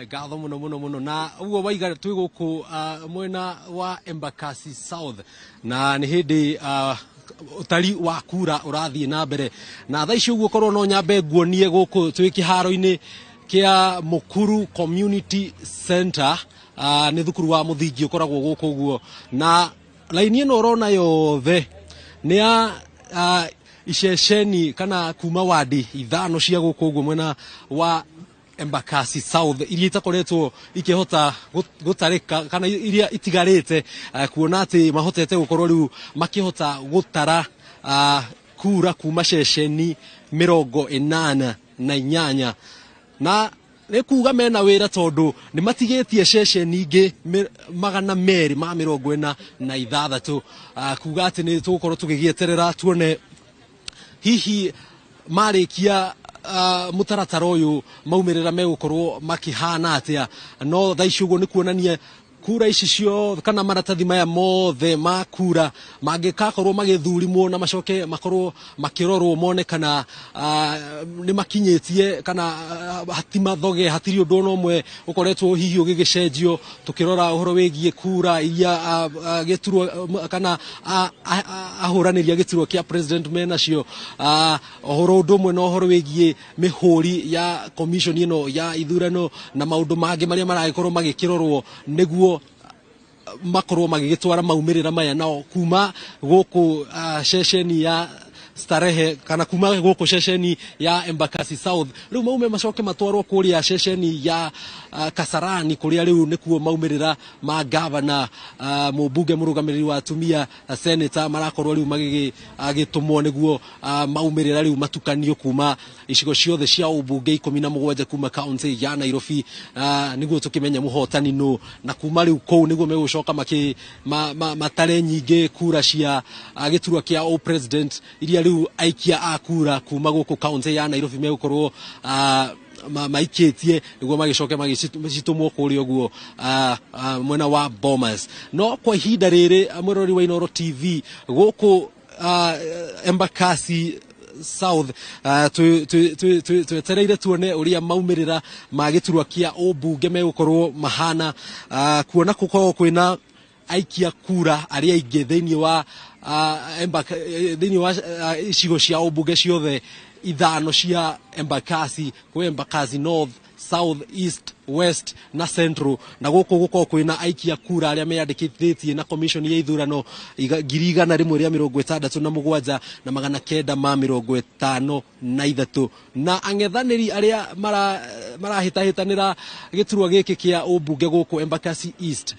Ngatho muno muno muno. Na uguo waiga, twi guku mwena wa Embakasi South na nĩ hĩndĩ ũtari wa kura ũrathiĩ na mbere, na thaa ici ũguo korwo no nyambe nguonie gũkũ twĩ kĩharo-inĩ kĩa Mukuru Community Center. Nĩ thukuru wa mũthingi ũkoragwo gũkũ ũguo, na laini ĩno ũrona yothe nĩ ya iceceni kana kuma wadi 5 cia gũkũ ũguo mwena wa Embakasi South iria itakoretwo ikihota gutarika kana iria itigarite, kuona ati mahotete gukorwo riu makihota gutara kura kuma ceceni 88, na nĩ kuga mena wĩra tondũ nĩ matigĩtie ceceni ingĩ 246, kuga atĩ nĩ tũgũkorwo tũgĩgĩeterera tuone hihi marĩkia mũtaratara ũyũ maumĩrĩra megũkorwo makĩhana atĩa. No thaa ici ũguo nĩ kuonania kura ici ciothe kana maratathi maya mothe ma kura mangĩkakorwo magĩthurimwo na macoke makorwo makĩrorwo mone kana nĩ makinyĩtie kana hatimathoge, hatirĩ ũndũ ona ũmwe ũkoretwo hihi ũgĩgĩcenjio. Tũkĩrora ũhoro wĩgiĩ kura iria gĩturwa kana ahũranĩri a gĩturwa kĩa president menacio, ũhoro ũndũ ũmwe na ũhoro wĩgiĩ mĩhũri ya commission ĩno ya ithurano na maũndũ mangĩ marĩa maragĩkorwo magĩkĩrorwo nĩguo makorwo magĩgĩtwara maumĩrĩra maya nao kuma gũkũ ceceni ya Starehe kana kuma gũkũ ceceni ya Embakasi South, rĩu maume macoke matwarwo kũrĩa ceceni ya Kasarani, kũrĩa rĩu nĩkuo maumĩrĩra ma gavana, mũmbunge, mũrũgamĩrĩri wa atumia, senator marakorwo rĩu magĩgĩtũmwo nĩguo maumĩrĩra rĩu matukanio kuma icigo ciothe cia ũmbunge 17 kuma kaunti ya Nairobi, nĩguo tũkĩmenye mũhotani nũ, na kuma rĩu kũu nĩguo megũcoka matare nyingĩ kura cia gĩturwa kĩa o president iria rĩu aikia a kura kuma gũkũ kaunti ya Nairobi megũkorwo maikĩtie nĩguo magĩcoke magĩcitumwo kũrĩa ũguo mwena wa Bomas. No kwa ihinda rĩrĩ, mwĩrori wa Inooro TV, gũkũ Embakasi South twetereire tuone ũrĩa maumĩrĩra ma gĩturwa kĩa ũmbunge megũkorwo mahana, kuona gũkoragwo kwĩna aikia kura arĩa aingĩ thĩinĩ wa thĩinĩ wa icigo cia ũmbunge ciothe 5 cia Embakasi, kwĩ Embakasi North, South, East, West na Central, na gũkũ gũkorwo kwĩna aikia kura arĩa meyandĩkithĩtie na commission ya ithurano 167,953, na ang'ethanĩri arĩa marahĩtahĩtanĩra gĩturwa gĩkĩ kĩa ũmbunge gũkũ Embakasi East,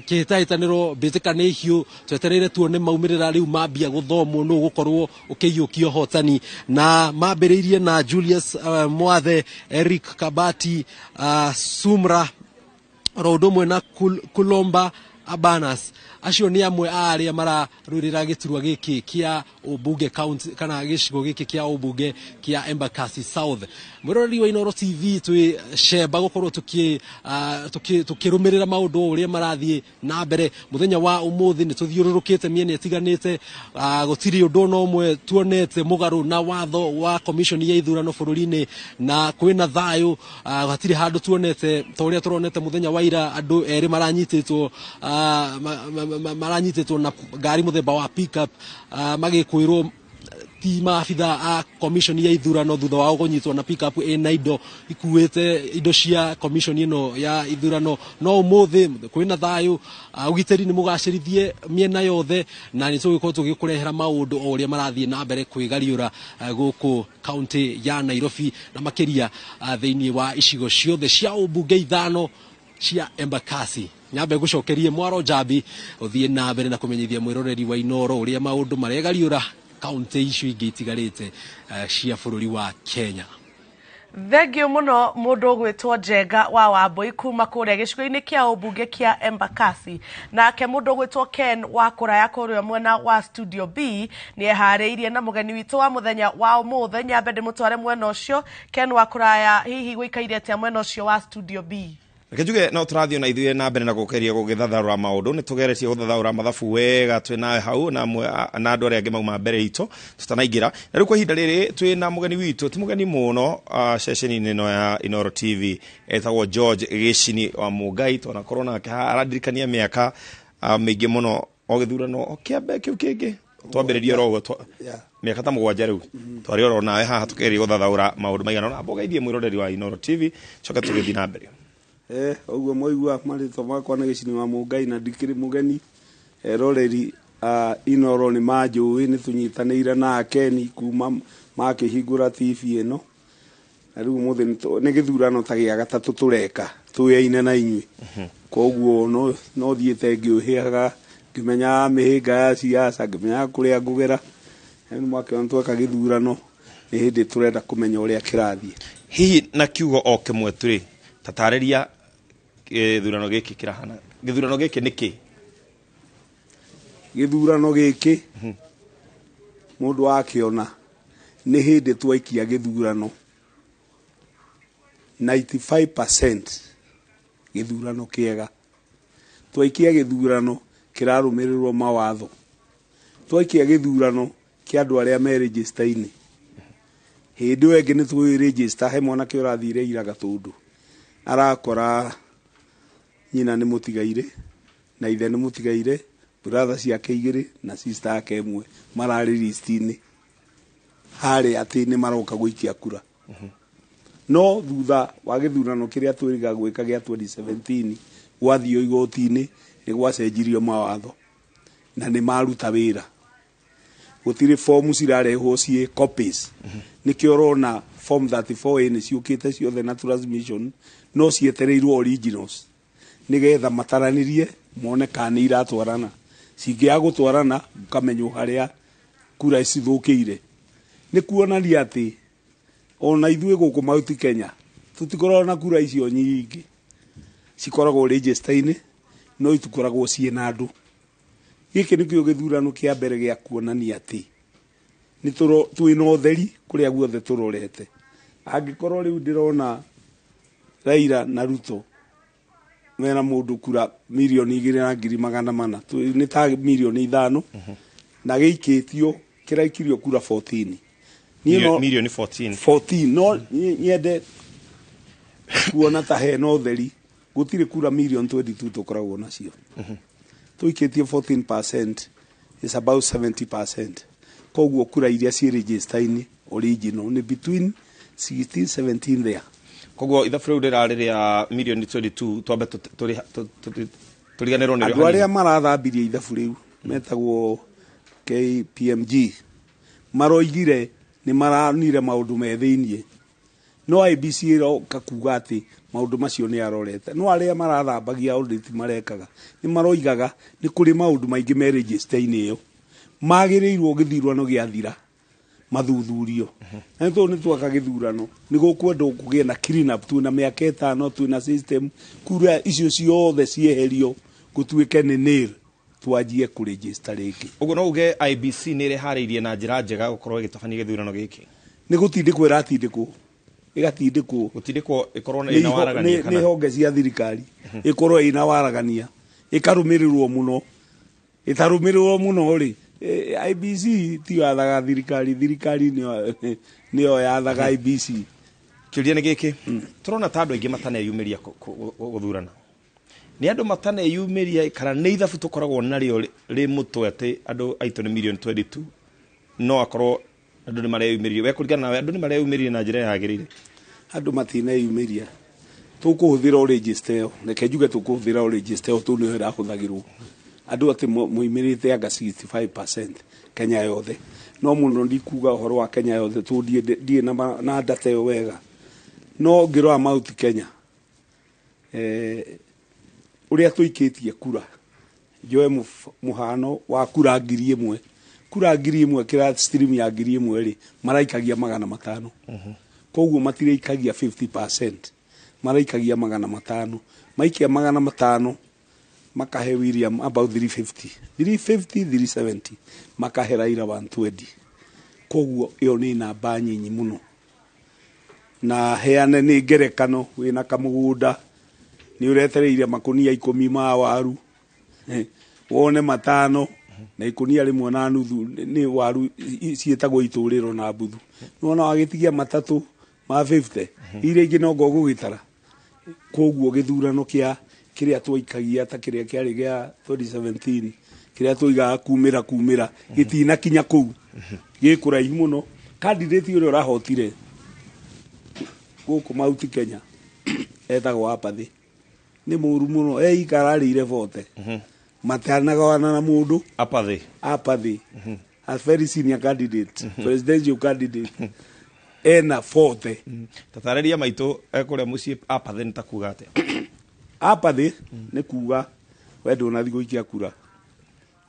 kĩhĩtahĩtanĩro mbĩtĩka nĩ hiũ. Twetereire tuone maumĩrĩra rĩu mambia gũthomwo nũ gũkorwo ũkĩiyũkia ũhotani, na mambĩrĩirie na Julius Mwathe, Eric Kabati, Sumra oro ũndũ ũmwe na Kulomba Abanas. Acio nĩ amwe a arĩa mararũĩrĩra gĩturwa gĩkĩ kĩa ũmbunge county kana gĩcigo gĩkĩ kĩa ũmbunge kĩa Embakasi South. Mwĩroreri wa Inooro TV, twĩ cemba gũkorwo tũkĩrũmĩrĩra maũndũ o ũrĩa marathiĩ na mbere mũthenya wa ũmũthĩ. Nĩ tũthiũrũrũkĩte mĩena ĩtiganĩte, gũtirĩ ũndũ ona ũmwe tuonete mũgarũ na watho wa commission ya ithurano bũrũri-inĩ, na kwĩna thayũ. Hatirĩ handũ tuonete ta ũrĩa tũronete mũthenya wa ira, andũ erĩ maranyitĩtwo na ngari mũthemba wa pickup, magĩkwĩrwo ti maabitha a commission ya ithurano thutha wao kũnyitwo na pickup ĩna indo ikuĩte indo cia commission ĩno ya ithurano. No ũmũthĩ kwĩna thayũ, ũgitĩri nĩ mũgacĩrithie mĩena yothe, na nĩ tũgũkorwo tũgĩkũrehera maũndũ o ũrĩa marathiĩ na mbere kwĩgariũra gũkũ kaunti ya Nairobi na makĩria thĩinĩ wa icigo ciothe cia ũmbunge 5 cia Embakasi. Nyambe ngũcokerie Mwaro Njambi ũthiĩ na mbere na kũmenyithia mwĩroreri wa Inooro ũrĩa maũndũ maregariũra kaunti icio ingĩ itigarĩte cia bũrũri wa Kenya. Thengio muno mundu ugwitwo Njenga wa Wambui kuma kuria gicigo-ini kia ubunge kia Embakasi. Nake mundu ugwitwo Ken wa Kuraya kuria mwena wa Studio B ni ehariirie na mugeni witu wa muthenya wa umuthi. Nyambe ndimutware mwena ucio. Ken wa Kuraya, hihi guikaire atia mwena ucio wa Studio B? Reke njuge no tũrathiĩ na ithuĩ na mbere na gũkeria gũgĩthathaũra maũndũ. Nĩ tũgeretie gũthathaũra mathabu wega twĩ nawe hau na andũ arĩa angĩ mauma mbere itũ tũtanaingĩra. Na rĩu kwa ihinda rĩrĩ twĩ na mũgeni witũ, ti mũgeni mũno ceceni-inĩ ĩno ya Inooro TV, etagwo George Gĩcini wa Mũngai. Twanakorwo nake haha aradirikania mĩaka mĩingĩ mũno o gĩthurano o kĩa mbere kĩu kĩngĩ twambĩrĩrie oro ũguo mĩaka ta 7 rĩu twarĩ oro nawe haha tũkĩgeria gũthathaũra maũndũ maigana ũna. Amba ũgeithie mwĩroreri wa Inooro TV coke tũgĩthiĩ na mbere. Ũguo mwaigua marĩtwa makwa nĩ Gĩcini wa Mũngai na ndikĩrĩ mũgeni. Eroreri a Inooro nĩ manjũĩ, nĩ tũnyitanĩire na Ken kuma makĩhingũra TV ĩno. Na rĩu ũmũthĩ nĩ gĩthurano ta gĩa gatatũ tũreka twĩyaine na inyuĩ. Koguo no thiĩte ngĩũhĩhaga, ngĩmenyaga mĩhĩnga ya siasa, ngĩmenyaga kũrĩa ngũgera. Na rĩu mwakĩona tweka gĩthurano nĩ hĩndĩ tũrenda kũmenya ũrĩa kĩrathiĩ. Hihi na kiugo o kĩmwe tũrĩ tatarĩria gĩthurano gĩkĩ kĩrahana. Gĩthurano gĩkĩ nĩ kĩ? Gĩthurano gĩkĩ mũndũ akĩona nĩ hĩndĩ twaikia gĩthurano 95% gĩthurano kĩega. Twaikia gĩthurano kĩrarũmĩrĩrwo mawatho. Twaikia gĩthurano kĩa andũ arĩa me register-inĩ. Hĩndĩ ĩyo ĩngĩ nĩ tũĩ register, he mwanake ũrathire ira Gatũndũ arakora nyina nĩ mũtigaire na ithe nĩ mũtigaire, brother ciake igĩrĩ na sister yake ĩmwe mararĩ list-inĩ harĩa atĩ nĩ maroka gũikia kura. No thutha wa gĩthurano kĩrĩa twĩrĩga gwĩka gĩa 2017 gwathio igoti-inĩ nĩ gwacenjirio mawatho na nĩ maruta wĩra. Gũtirĩ fomu cirarehwo ciĩ copies. Nĩkĩo ũrona form 34A nĩ ciũkĩte ciothe na transmission, no cietereirwo originals nĩgetha mataranĩrie mone kana nĩ iratwarana. Cingĩaga gũtwarana ũkamenywo harĩa kura cithũkĩire. Nĩ kuonania atĩ ona ithuĩ gũkũ Mount Kenya tũtikoragwo na kura icio nyingĩ, cikoragwo register-inĩ no itikoragwo ciĩ na andũ. Gĩkĩ nĩkĩo gĩthurano kĩa mbere gĩa kuonania atĩ nĩ twĩna ũtheri kũrĩa guothe tũrorete. Angĩkorwo rĩu ndĩrona Raila na Ruto mena mũndũ kura 2,400,000, nĩ ta 5 million, na gĩikĩtio kĩraikirio kura 14. Niĩ no Milioni 14. 14, no nyende kuona ta hena ũtheri. Gũtirĩ kura 22 million tũkoragwo nacio. Tũikĩtie 14% is about 70%. Koguo kura iria ciĩ register-inĩ original nĩ between 16 17 there. Koguo ithabu rĩu rĩrarĩ rĩa 22 million twambe tũriganĩrwo nĩrĩo. Andũ arĩa marathambirie ithabu rĩu metagwo KPMG maroigire nĩ maranire maũndũ me thĩiniĩ, no IEBC ĩroka kuga atĩ maũndũ macio nĩ arorete. No arĩa marathambagia audit marekaga nĩ maroigaga nĩ kũrĩ maũndũ maingĩ me register-inĩ ĩyo magĩrĩirwo gĩthurano gĩathira mathuthurio. Na nĩ tondũ nĩ twaka gĩthurano nĩ gũkwendwo kũgĩe na clean up. Twĩna mĩaka 5, twĩna system, kura icio ciothe cieherio gũtuĩke nĩ nil, twanjie kũregister rĩngĩ. Ũguo no uge IEBC nĩ ĩreharĩirie na njĩra njega gũkorwo ĩgĩtabania gĩthurano gĩkĩ? Nĩ gũtindĩkwo ĩratindĩkwo, ĩgatindĩkwo. Gũtindĩkwo ĩkorwo nĩ ĩna waragania nĩ kana honge cia thirikari ĩkorwo ĩna waragania, ĩkarũmĩrĩrwo mũno. Ĩtarũmĩrĩrwo mũno rĩ, IEBC tiyo yathaga thirikari, thirikari nĩyo yathaga IEBC. Kĩũria nĩ gĩkĩ, tũrona ta andũ aingĩ mataneyumĩria gũthurana. Nĩ andũ mataneyumĩria kana nĩ ithabu tũkoragwo narĩo rĩ mũtwe atĩ andũ aitũ nĩ 22 million, no akorwo andũ nĩ mareyumĩria? We kũringana nawe, andũ nĩ mareyumĩria na njĩra yagĩrĩire? Andũ matineyumĩria. Tũkũhũthĩra o register ĩyo, reke njuge tũkũhũthĩra o register ĩyo tondũ nĩyo ĩrahũthagĩrwo. Andũ atĩ moimĩrĩte anga 65% Kenya yothe, no mũno ndikuga ũhoro wa Kenya yothe tondũ ndirĩ na data ĩyo wega. No ngĩrora Mount Kenya, ũrĩa tũikĩtie kura, njoe mũhano wa kura 1,000, kura 1,000, kĩra stream ya 1,000 rĩ, maraikagia 500. Koguo matiraikagia 50%, maraikagia 500. Maikia 500 makahe William about 350, 350, 370, makahe Raila 120. Koguo iyo ni namba nyinyi muno. Na heane ni ngerekano, wina kamugunda ni uretereire makunia 10 ma waru, wone 5 na ikunia rimwe na nuthu ni waru cietagwo ituriro na mbuthu. Nona wagitigia 3 ma 50 iria ingi no ngogugitara. Koguo githurano kia kiria twaikagia ta kiria kiari gia 2017 kiria twigaga kumira gitina kinya kuu gikuraihu muno. Candidate uria urahotire guku Mount Kenya etagwo Apathy ni muru muno, eikararire vote matanagawana na mundu. Apathy, Apathy a very senior candidate, presidential candidate ena 40. Tatariria maitu kuria mucii Apathy ni ta kuga atia? Apathy ni kuga we ndunathi guikia kura,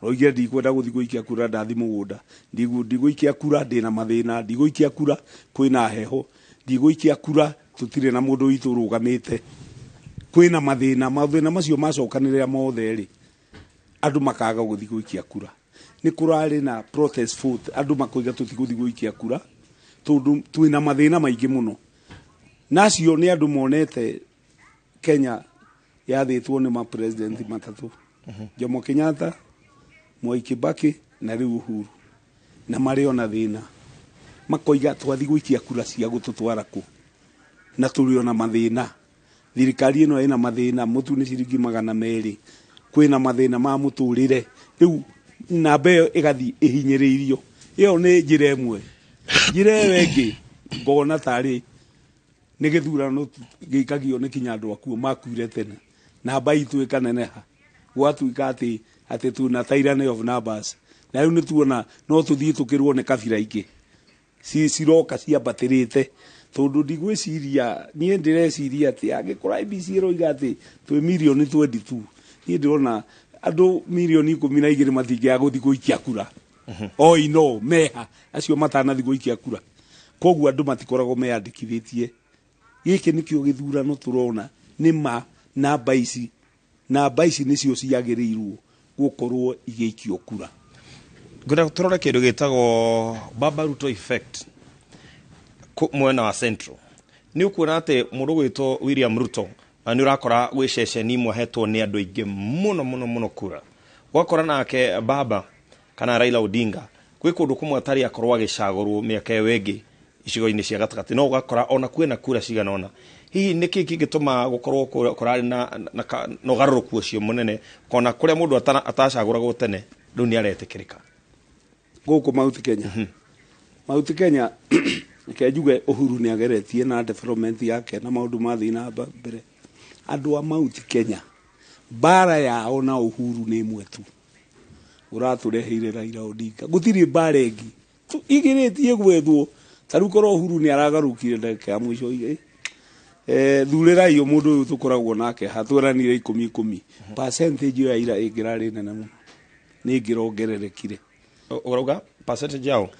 oige ndikwenda guthi guikia kura, ndathi mugunda, ndigũikia kura ndina mathina, ndigũikia kura kwina heho, ndigũikia kura tutire na mundu witu rugamite, kwina mathina, mathina macio macokanĩrĩra mothe ri andu makaga guthi guikia kura. Ni kurari na protest vote, andu makoiga tutiguthi guikia kura tondu twina mathina maingi muno. Nacio ni andu monete Kenya yathitwo ni ma president matatu, Jomo Kenyatta, Mwai Kibaki na riu Uhuru, na mari ona thina makoiga twathi guikia kura cia gututwara ku na turi ona mathina. Thirikari ino ina mathina, mutu ni ciringi 200, kwina mathina ma muturire, riu namba iyo igathi ihinyiriirio. Iyo ni njira imwe. Njira iyo ingi ngona tari ni githurano giikagio ni kinya andu akuo makuire tene, namba itu ikaneneha gwatuika ati tuna tyranny of numbers, na riu ni tuona no tuthie tukirwo ni kabira ingi ciroka ciambatirite. Tondu ndigwiciria, nie ndireciria ati angikorwo IEBC iroiga ati twi mirioni 22, nie ndirona andu mirioni 12 matingĩaga gũthiĩ gũikia kura. Oi no meha acio matanathi gũikia kura. Koguo andu matikoragwo meyandĩkithĩtie. Gĩkĩ nĩkĩo gĩthurano tũrona nĩ ma namba ici, namba ici nĩcio ciagĩrĩirwo gũkorwo igĩikio kura. Ngwenda tũrore kĩndũ gĩtagwo Baba Ruto effect mwena wa Central. Nĩ ũkuona atĩ mũndũ gwĩtwo William Ruto nĩ ũrakora gwĩ ceceni imwe ahetwo nĩ andũ aingĩ mũno mũno mũno kura. Ũgakora nake Baba kana Raila Odinga gwĩ kũndũ kũmwe atarĩ akorwo agĩcagũrwo mĩaka ĩyo ĩngĩ icigo-inĩ cia gatagatĩ, no ũgakora ona kwĩna kura cigana ũna. Hihi nĩkĩ kĩngĩtũma gũkorwo kũrarĩ na ũgarũrũku ũcio mũnene, kona kũrĩa mũndũ atacagũragwo tene rĩu nĩ aretĩkĩrĩka gũkũ Mount Kenya? Mount Kenya reke njuge Uhuru nĩ ageretie na development yake na maũndũ mathiĩ na mbere. Andũ a Mount Kenya mbara yao na Uhuru nĩ ĩmwe tu, ũratũreheire Raila Odinga. Gũtirĩ mbara ĩngĩ igĩrĩtie gwethwo. Ta rĩu korwo Uhuru nĩ aragarũkire ndagĩka ya mũico, thurĩrai mũndũ ũyũ tũkoragwo nake hatweranire 10 10, percentage ĩyo ya ira ĩngĩrarĩ nene mũno, nĩ ĩngĩrongererekire. Ũrauga percentage yao?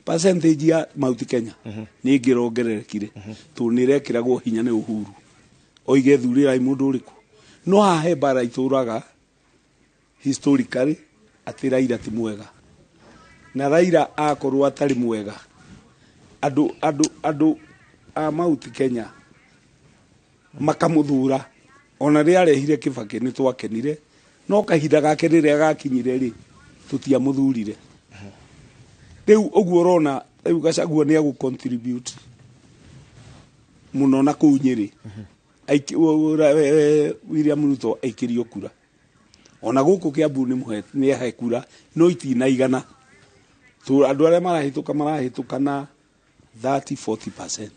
Percentage ya Mount Kenya nĩ ĩngĩrongererekire, tondũ nĩ ĩrekĩragwo hinya nĩ Uhuru oige thurĩrai mũndũ ũrĩkũ. No haha he mbara itũraga historically atĩ Raila ti mwega, na Raila akorwo atarĩ mwega, andũ a Mount Kenya makamũthura. Ona rĩrĩa arehire Kibaki nĩ twakenire, no kahinda gake rĩrĩa gakinyire rĩ tũtiamũthurire. Rĩu ũguo ũrona rĩu Gachagua nĩ egũ contribute mũno na kũu Nyĩrĩ. William Ruto aikĩrio kura. Ona gũkũ Kiambu nĩ ahe kura, no itinaigana. Andũ arĩa marahĩtũka na 30-40%.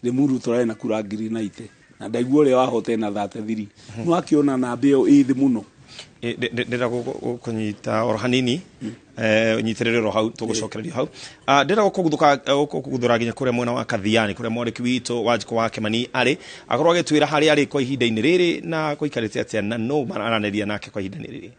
Limuru tũrarĩ na kura 90,000 na ndaigua ũrĩa wahote na 33. No akĩona namba ĩyo ĩ thĩ mũno. Ndĩrenda gũkũnyita oro hanini, nyitĩrĩre oro hau, tũgũcokereria hau. Ndĩrenda gũkũguthũra nginya kũrĩa mwena wa Kathiani, kũrĩa mwandĩki witũ Wanjikũ wa Kĩmani arĩ, akorwo agĩtwĩra harĩa arĩ kwa ihinda-inĩ rĩrĩ na kũikarĩte atĩa na no mararanĩria nake kwa ihinda-inĩ rĩrĩ.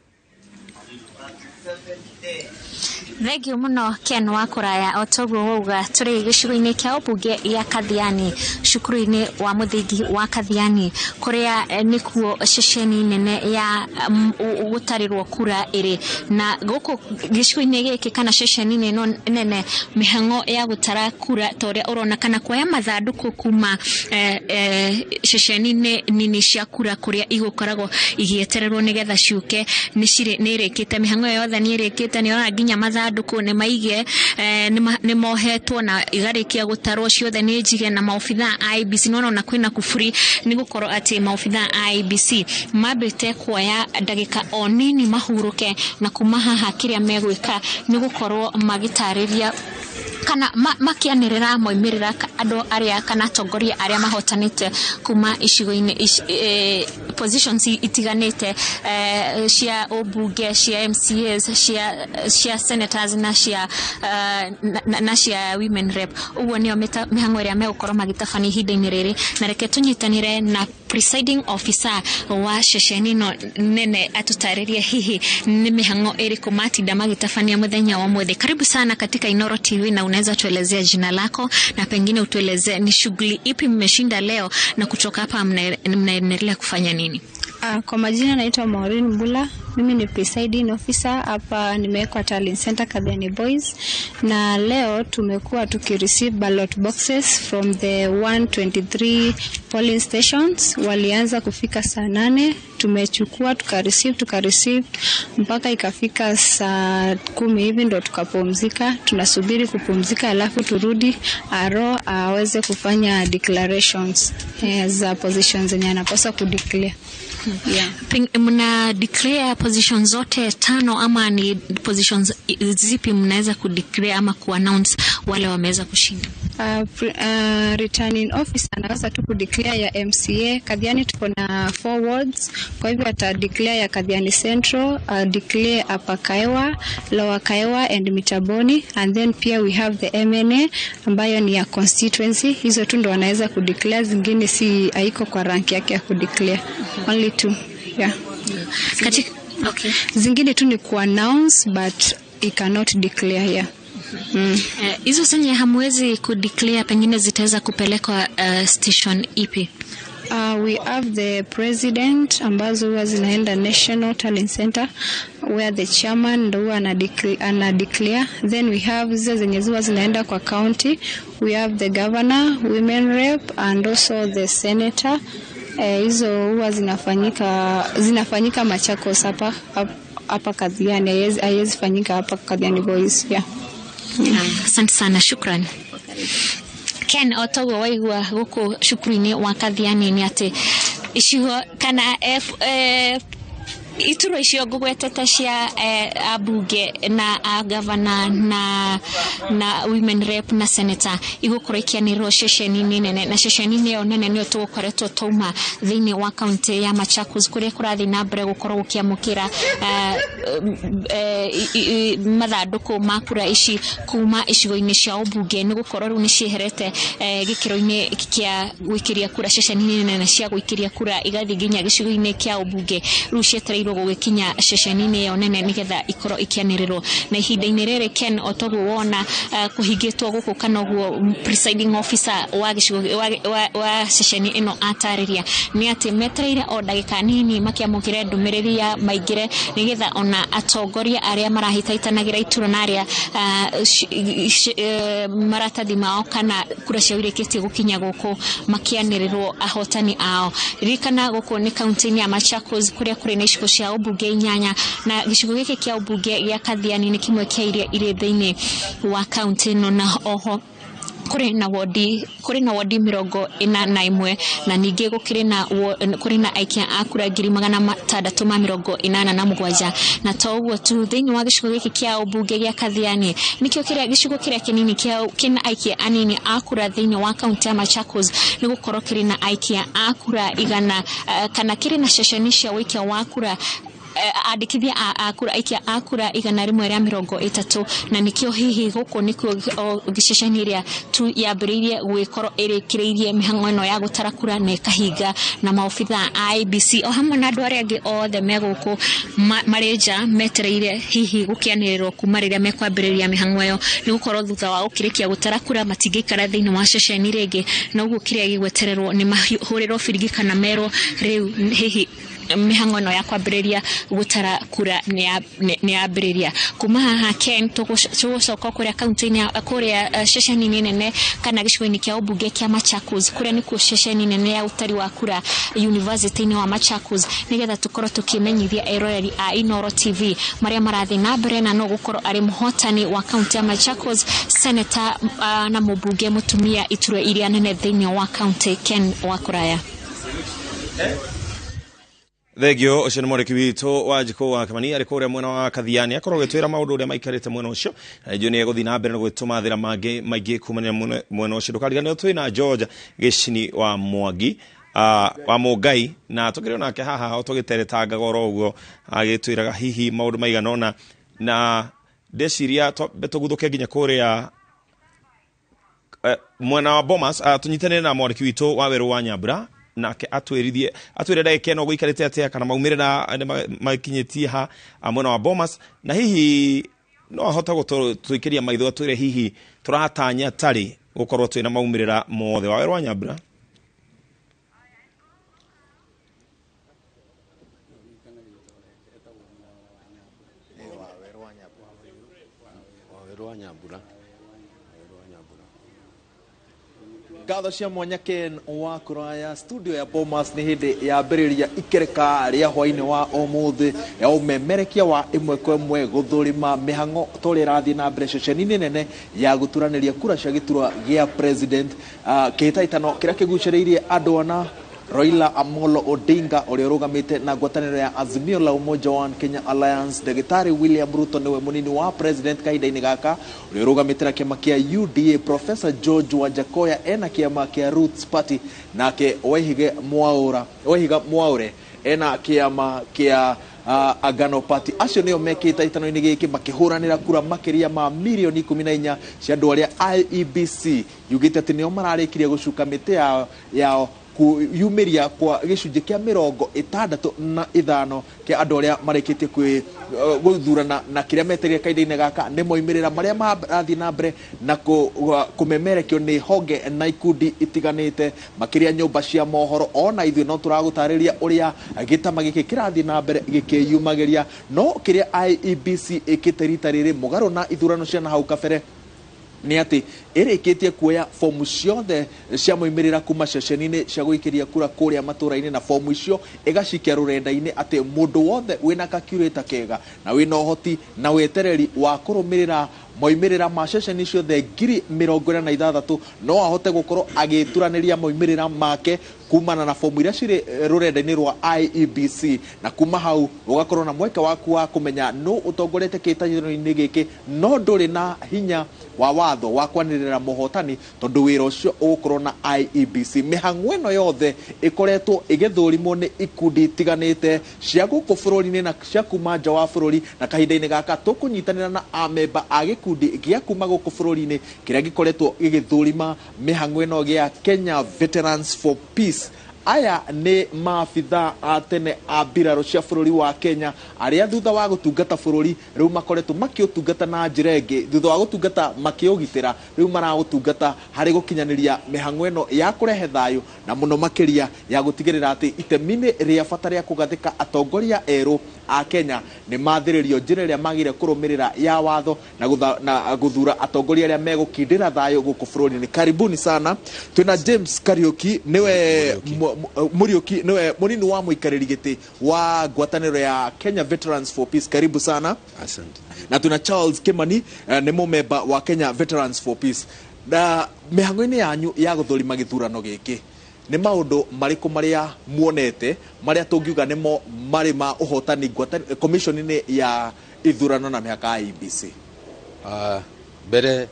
Thengiũ mũno Ken wa kũraya. O toguo wauga, tũrĩ gĩcigo-inĩ kĩa ũmbunge gĩa Kathiani, cukuru-inĩ wa mũthingi wa Kathiani, kũrĩa nĩkuo ceceni nene ya gũtarĩrwo kura ĩrĩ. Na gũkũ gĩcigo-inĩ gĩkĩ kana ceceni-inĩ ĩno nene, mĩhang'o ya gũtara kura ta ũrĩa ũrona kana kuoya mathandũkũ kuma ceceni-inĩ nini cia kura kũrĩa igũkoragwo igĩetererwo nĩgetha ciũke nĩ cirĩ nĩ ĩrĩkĩte. Mĩhang'o ĩyo yothe nĩ ĩrĩkĩte. Nĩ ũrona nginya mathandũkũ nĩ maige, nĩ mohetwo na igarĩkia gũtarwo ciothe nĩ njige na maobithaa a IEBC. Nĩ ũrona kwĩna kuburi nĩ gũkorwo atĩ maobithaa a IEBC mambĩte kuoya ndagĩka o nini mahurũke, na kuma haha kĩrĩa megwĩka nĩ gũkorwo magĩtarĩria kana makĩanĩrĩra moimĩrĩra andũ arĩa kana atongoria arĩa mahotanĩte kuma icigo-inĩ positions itiganĩte, cia ũmbunge, cia MCAs, cia senators na cia women rep. Ũguo nĩyo mĩhang'o ĩrĩa megũkorwo magĩtabania ihinda-inĩ rĩrĩ. Na reke tũnyitanĩre na presiding officer wa ceceni ĩno nene atũtarĩrie hihi nĩ mĩhang'o ĩrĩkũ matinda magĩtabania mũthenya wa ũmũthĩ. Karibu sana katika Inoro TV, na unaweza tuelezea jina lako na pengine utuelezee ni shughuli ipi mmeshinda leo na kutoka hapa mnaendelea kufanya nini? Kwa majina naitwa Maureen Mbula. Mimi ni presiding officer hapa, nimewekwa Tallying Center Kathiani Boys, na leo tumekuwa tukireceive ballot boxes from the 123 polling stations. Walianza kufika saa 8, tumechukua tukareceive mpaka ikafika saa 10 hivi ndo tukapumzika. Tunasubiri kupumzika alafu turudi RO aweze kufanya declarations za positions zenye anapaswa kudeclare. Yeah. Mna declare position zote tano ama ni positions zipi mnaweza kudeclare ama kuannounce wale wameweza kushinda? Returning officer anaweza tu kudeclare ya MCA. Kathiani tuko na four wards, kwa hivyo ata declare ya Kathiani Central, declare Upper Kaewa, Lower Kaewa and Mitaboni, and then pia we have the MNA ambayo ni ya constituency. Hizo tu ndo anaweza kudeclare, zingine si haiko kwa rank yake ya kudeclare. Only two. Yeah. Katika, okay. Zingine tu ni kuannounce but he cannot declare here. Hizo zenye hamwezi kudeclare pengine zitaweza kupelekwa station ipi? We have the president ambazo huwa zinaenda National Tallying Center where the chairman ndo huwa ana declare. Then we have zile zenye huwa zinaenda kwa county. We have the governor, women rep and also the senator. Hizo huwa zinafanyika Machakos hapa hapa Kathiani, haiwezi fanyika hapa Kathiani Boys. Yeah. Asante sana, shukran. Ken, o toguo waigua gũkũ cukuru-inĩ wa Kathiani nĩ atĩ icigo kana iturwa icio ngũgwetete cia ambunge na a gavana na women rep na senator igũkorwo ikĩanĩrĩrwo ceceni-inĩ nene, na ceceni-inĩ ĩyo nene nĩyo tũgũkoretwo twauma thĩinĩ wa kaunti ya Machakos, kũrĩa kũrathiĩ na mbere gũkorwo gũkĩamũkĩra mathandũkũ ma kura ici kuma icigo-inĩ cia ũmbunge, nĩ gũkorwo rĩu nĩ cieherete gĩkĩro-inĩ kĩa gũikĩria kura ceceni-inĩ nene cia gũikĩria kura, igathiĩ nginya gĩcigo-inĩ kĩa ũmbunge. Rĩu cietereirwo gũgĩkinya ceceni-inĩ ĩyo nene nĩgetha ikorwo ikĩanĩrĩrwo. Na ihinda-inĩ rĩrĩ, Ken, o toguo wona kũhingĩtwo gũkũ kana ũguo presiding officer wa gĩcigo wa ceceni ĩno atarĩria nĩ atĩ metereire o ndagĩka nini makĩamũkĩre ndũmĩrĩri ya maingĩre, nĩgetha ona atongoria arĩa marahĩtahĩtanagĩra iturwa na arĩa maratathi mao kana kura ciao irĩkĩtie gũkinya gũkũ makĩanĩrĩrwo ahotani ao. Ririkana gũkũ nĩ kaunti-inĩ ya Machakos, kũrĩa kũrĩ na icigo cia ũmbunge inyanya, na gĩcigo gĩkĩ kĩa ũmbunge gĩa Kathiani nĩ kĩmwe kĩa iria irĩ thĩinĩ wa kaunti ĩno. Na oho kũrĩ na wodi 41, na ningĩ gũkĩrĩ na kũrĩ na aikia a kura 687,. Na to ũguo tu, thĩinĩ wa gĩcigo gĩkĩ kĩa ũmbunge gĩa Kathiani nĩkĩo kĩrĩa gĩcigo kĩrĩa kĩnini kĩna aikia anini a kura thĩinĩ wa kaunti ya Machakos, nĩ gũkorwo kĩrĩ na aikia a kura igana, kana kĩrĩ na ceceni cia ũikia wa kura Andĩkithia a kura, aikia a kura 130, na nĩkĩo hihi gũkũ nĩkuo gĩceceni ĩrĩa tu yambĩrĩirie gwĩkorwo ĩrĩkĩrĩirie mĩhang'o ĩno ya gũtara kura na ĩkahinga, na maobitha a IEBC o hamwe na andũ arĩa angĩ othe me gũkũ marĩ nja metereire hihi gũkĩanĩrĩrwo kuma rĩrĩa mekwambĩrĩria mĩhang'o ĩyo, nĩ gũkorwo thutha wa gũkĩrĩkia gũtara kura matingĩikara thĩinĩ wa ceceni rĩngĩ. Na ũguo kĩrĩa gĩgwetererwo nĩ mahũrĩrwo biringi kana merwo rĩu hihi mĩhang'o ĩno ya kwambĩrĩria gũtara kura nĩ yambĩrĩria. Kuma haha, Ken, tũgũcoka kũrĩa kaunti-inĩ, kũrĩa ceceni-inĩ nene kana gĩcigo-inĩ kĩa ũmbunge kĩa Machakos, kũrĩa nĩkuo ceceni nene ya ũtari wa kura University-inĩ wa Machakos, nĩgetha tũkorwo tũkĩmenyithia eroreri a Inooro TV marĩa marathiĩ na mbere, na no gũkorwo arĩ mũhotani wa kaunti ya Machakos, seneta na mũmbunge mũtumia iturwa iria nene thĩinĩ wa kaunti, Ken wa Kũraya. Thengio. Ũcio nĩ mwandĩki witũ wa Njikũ wa Kamani arĩ kũrĩa mwena wa Kathiani, akorwo agĩtwĩra maũndũ ũrĩa maikarĩte mwena ũcio, na nĩnjũĩ nĩ egũthiĩ na mbere na gwĩtũmathĩra mangĩ maingĩ kumania mwena ũcio. Ndũkariganĩrwo twĩ na George Gĩcini wa Mwangi, wa Mũngai, na tũkĩrĩ nake haha o tũgĩteretangaga oro ũguo, agĩtwĩraga hihi maũndũ maigana ũna, na ndeciria twambe tũguthũke nginya kũrĩa mwena wa Bomas, tũnyitanĩre na mwandĩki witũ wa Werũ wa Nyambura, nake atwĩrithie, atwĩre ndagĩka ĩno gũikarĩte atĩa kana maumĩrĩra nĩ makinyĩtie ha mwena wa Bomas, na hihi no ahote gũtũikĩria maitho atwĩre hihi tũratanya tarĩ gũkorwo twĩna maumĩrĩra mothe. Wa Werũ wa Nyambura. Wawerũ wa Nyambura. Ngatho cia mwanya, Ken wa Kuraya. Studio ya Bomas nĩ hĩndĩ yambĩrĩria ikereka rĩa hwainĩ wa ũmũthĩ ya ũmemerekia wa ĩmwe kwa ĩmwe gũthũrima mĩhang'o ta ũrĩa ĩrathiĩ na mbere ceceni-inĩ nene ya gũturanĩria kura cia gĩturwa gĩa president. Kĩhĩtahĩtano kĩrĩa kĩgucĩrĩirie andũ ana, Raila Amolo Odinga ũrĩa ũrũgamĩte na ngwatanĩro ya Azimio la Umoja One Kenya Alliance, Ndagĩtarĩ William Ruto nĩwe mũnini wa president kahinda-inĩ gaka, ũrĩa ũrũgamĩte na kĩama kĩa UDA, Professor George Wajackoyah ena kĩama kĩa Roots Party, nake Waihige Mwaura, Waihiga Mwaure ena kĩama kĩa Agano Party. Acio nĩo mekĩte itano-inĩ gĩkĩ makĩhũranĩra kura makĩria ma mirioni 14 cia andũ arĩa IEBC yugĩte atĩ nĩo mararĩkirie gũcuka mĩtĩ yao kuyumĩria kwa gĩcunjĩ kĩa 65 kĩa andũ arĩa marĩkĩtie kwĩ gũthurana, na kĩrĩa metereire kahinda-inĩ gaka nĩ moimĩrĩra marĩa marathiĩ na mbere na kũmemerekio nĩ honge na ikundi itiganĩte, makĩria nyũmba cia mohoro. Ona ithuĩ no tũragũtarĩria ũrĩa gĩtama gĩkĩ kĩrathiĩ na mbere gĩkĩyumagĩria. No kĩrĩa IEBC ĩkĩte rita rĩrĩ mũgarũ na ithurano cia na hau kabere nĩ atĩ ĩrĩkĩtie kuoya fomu ciothe cia moimĩrĩra kuma ceceni-inĩ cia gũikĩria kura kũrĩa matũra-inĩ, na fomu icio ĩgacikia rũrenda-inĩ, atĩ mũndũ wothe wĩna calculator kega na wĩna ũhoti na wetereri wa kũrũmĩrĩra moimĩrĩra ma ceceni ciothe 46,000 no ahote gũkorwo agĩturanĩria moimĩrĩra make kumana na fomu iria cirĩ rũrenda-inĩ rwa IEBC, na kuma hau ũgakorwo na mweke waku wa kũmenya nũ ũtongoretie kĩhĩtahĩtano-inĩ gĩkĩ. No ndũrĩ na hinya wa watho wa kwanĩrĩra mũhotani, tondũ wĩra ũcio ũgũkorwo na IEBC. Mĩhang'o ĩno yothe ĩkoretwo ĩgĩthũrimwo nĩ ikundi itiganĩte cia gũkũ bũrũri-inĩ na cia kuma nja wa bũrũri, na kahinda-inĩ gaka tũkũnyitanĩra na amemba a gĩkundi gĩa kuma gũkũ bũrũri-inĩ kĩrĩa gĩkoretwo gĩgĩthũrima mĩhang'o ĩno gĩa Kenya Veterans for Peace. Aya nĩ maabitha a tene a mbirarũ cia bũrũri wa Kenya arĩa thutha wa gũtungata bũrũri rĩu makoretwo makĩũtungata na njĩra ĩngĩ. Thutha wa gũtungata makĩũgitĩra, rĩu maragũtungata harĩ gũkinyanĩria mĩhang'o ĩno ya kũrehe thayũ, na mũno makĩria ya gũtigĩrĩra atĩ itemi-inĩ rĩa bata rĩa kũgathĩka atongoria erũ a Kenya nĩ mathĩrĩrio njĩra ĩrĩa magĩrĩire kũrũmĩrĩra ya watho na gũthura atongoria arĩa megũkindĩra thayũ gũkũ bũrũri-inĩ. Karibuni sana. Twĩna James Kariuki, nĩwe Muriuki, nĩwe mũnini wa mũikarĩri gĩtĩ wa ngwatanĩro ya Kenya Veterans for Peace. Karibu sana. Asante. Na tuna Charles Kimani, nĩ mũmemba wa Kenya Veterans for Peace. Na mĩhang'o-inĩ yanyu ya gũthũrima gĩthurano gĩkĩ, nĩ maũndũ marĩkũ marĩa muonete marĩa tũngiuga nĩmo marĩ ma ũhotani commission-inĩ ya ithurano na mĩhaka ya IEBC? Mbere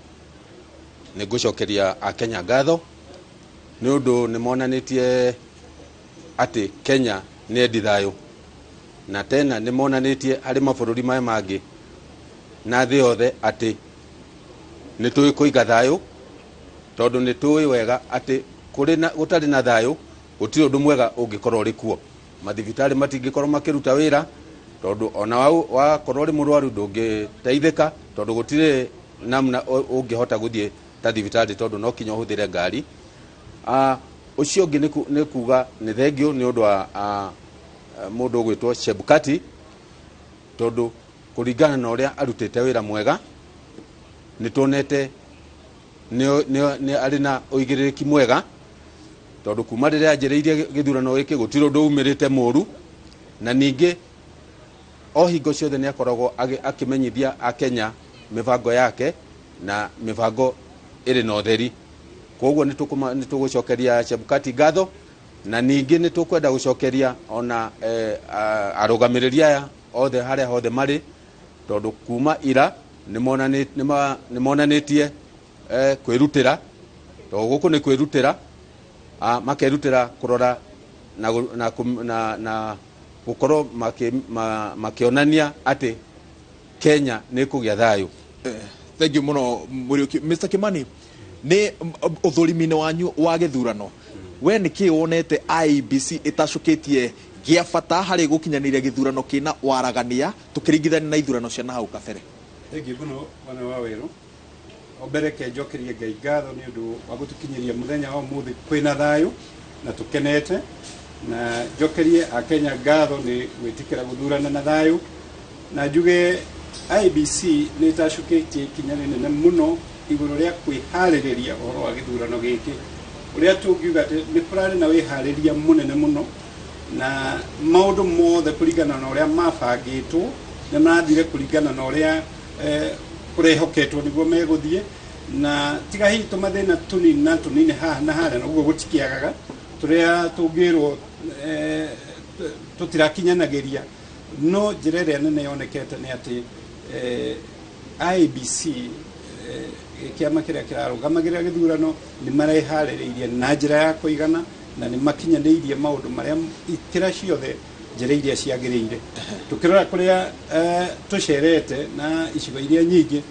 nĩ ngũcokeria akenya ngatho nĩ ũndũ nĩ monanĩtie atĩ Kenya nĩ endi thayũ. Na tena nĩ monanĩtie harĩ mabũrũri maya mangĩ na thĩ yothe atĩ nĩ tũĩ kũiga thayũ, tondũ nĩ tũĩ wega atĩ kũrĩ na gũtarĩ na thayũ gũtirĩ ũndũ mwega ũngĩkorwo ũrĩ kuo. Mathibitarĩ matingĩkorwo makĩruta wĩra, tondũ ona wakorwo ũrĩ mũrwaru ndũngĩteithĩka, tondũ gũtirĩ namna ũngĩhota gũthiĩ ta thibitarĩ, tondũ no kinya ũhũthĩre ngari. Ũcio ũngĩ nĩ kuga nĩ thengio nĩ ũndũ wa mũndũ ũgwĩtwo Chebukati, tondũ kũringana na ũrĩa arutĩte wĩra mwega nĩ tuonete nĩ arĩ na ũigĩrĩrĩki mwega, tondũ kuma rĩrĩa anjĩrĩirie gĩthurano gĩkĩ gũtirĩ ũndũ umĩrĩte mũru. Na ningĩ o hingo ciothe nĩ akoragwo akĩmenyithia Akenya mĩbango yake na mĩbango ĩrĩ na ũtheri. Koguo nĩ tũgũcokeria Chebukati ngatho, na ningĩ nĩ tũkwenda gũcokeria ona arũgamĩrĩri aya othe harĩa hothe marĩ, tondũ kuma ira nĩ monanĩtie kwĩrutĩra, tondũ gũkũ nĩ kwĩrutĩra, makerutĩra kũrora na gũkorwo makĩonania atĩ Kenya nĩ kũgĩa thayũ. Thank you mũno Mũriũki. Mr. Kimani, nĩ ũthũrimi-inĩ wanyu wa gĩthurano, we nĩ kĩ wonete IEBC ĩtacũkĩtie gĩa bata harĩ gũkinyanĩria gĩthurano kĩna waragania tũkĩringithania na ithurano cia nahau kabere? Thengiũ mũno bwana wa Werũ. O mbere ke njokerie Ngai ngatho nĩ ũndũ wa gũtũkinyĩria mũthenya wa ũmũthĩ kwĩna thayũ na tũkenete, na njokerie Akenya ngatho nĩ gwĩtĩkĩra gũthurana na thayũ, na njuge IEBC nĩ ĩtacũkĩtie ikinya rĩnene mũno igũrũ rĩa kwĩharĩrĩria ũhoro wa gĩthurano gĩkĩ, ũrĩa tũngiuga atĩ nĩ kũrarĩ na wĩharĩria mũnene mũno, na maũndũ mothe kũringana na ũrĩa mabangĩtwo nĩ marathire kũringana na ũrĩa kũrehoketwo nĩguo megũthiĩ, na tiga hihi tũmathĩna tũnini na tũnini haha na harĩa, na ũguo gũtikĩagaga tũrĩa tũngĩrwo tũtirakinyanagĩria. No njĩra ĩrĩa nene yonekete nĩ atĩ IEBC kĩama kĩrĩa kĩrarũgamagĩrĩra gĩthurano nĩ mareharĩrĩirie na njĩra ya kũigana, na nĩ makinyanĩirie maũndũ marĩa ikĩra ciothe njĩra iria ciagĩrĩire. Tũkĩrora kũrĩa tũcerete na icigo iria nyingĩ,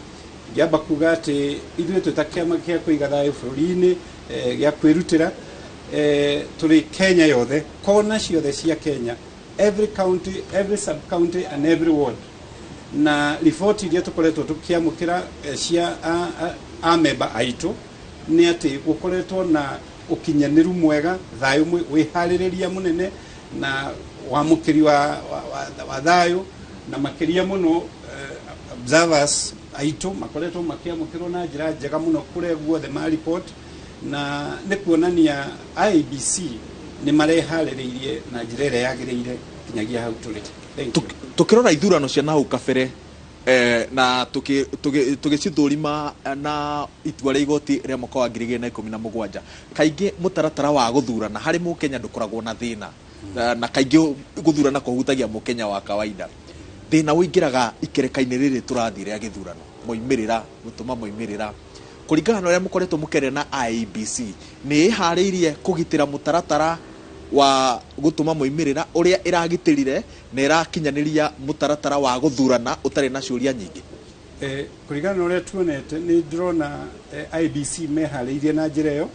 ngĩamba kuga atĩ ithuĩ twĩ ta kĩama kĩa kũiga thayũ bũrũri-inĩ gĩa kwĩrutĩra, tũrĩ Kenya yothe, kona ciothe cia Kenya, every county, every sub county and every ward, na riboti iria tũkoretwo tũkĩamũkĩra cia amemba aitũ nĩ atĩ gũkoretwo na ũkinyanĩru mwega, thayũ, wĩharĩrĩria mũnene na wamũkĩri wa thayũ, na makĩria mũno observers aitũ makoretwo makĩamũkĩrwo na njĩra njega mũno kũrĩa guothe ma report, na nĩ kuonania IEBC nĩ mareharĩrĩirie na njĩra ĩrĩa yagĩrĩire kinyagia hau tũrĩ. Thank you. Tũkĩrora ithurano cia nahau kabere na tũgĩcithũrima na itua rĩa igoti rĩa mwaka wa 2017, kaingĩ mũtaratara wa gũthurana harĩ mũkenya ndũkoragwo na thĩna, na kaingĩ gũthurana kũhutagia mũkenya wa kawaida. Thĩna ũingĩraga ikereka-inĩ rĩrĩ tũrathiĩ rĩa gĩthurano, moimĩrĩra, gũtũma moimĩrĩra kũringana na ũrĩa mũkoretwo mũkĩaria na IEBC, nĩ ĩharĩirie kũgitĩra mũtaratara wa gũtũma moimĩrĩra ũrĩa ĩragitĩrire na ĩrakinyanĩria mũtaratara wa gũthurana ũtarĩ na ciũria nyingĩ? Kũringana na ũrĩa tuonete, nĩ ndĩrona IEBC meharĩirie na njĩra ĩyo,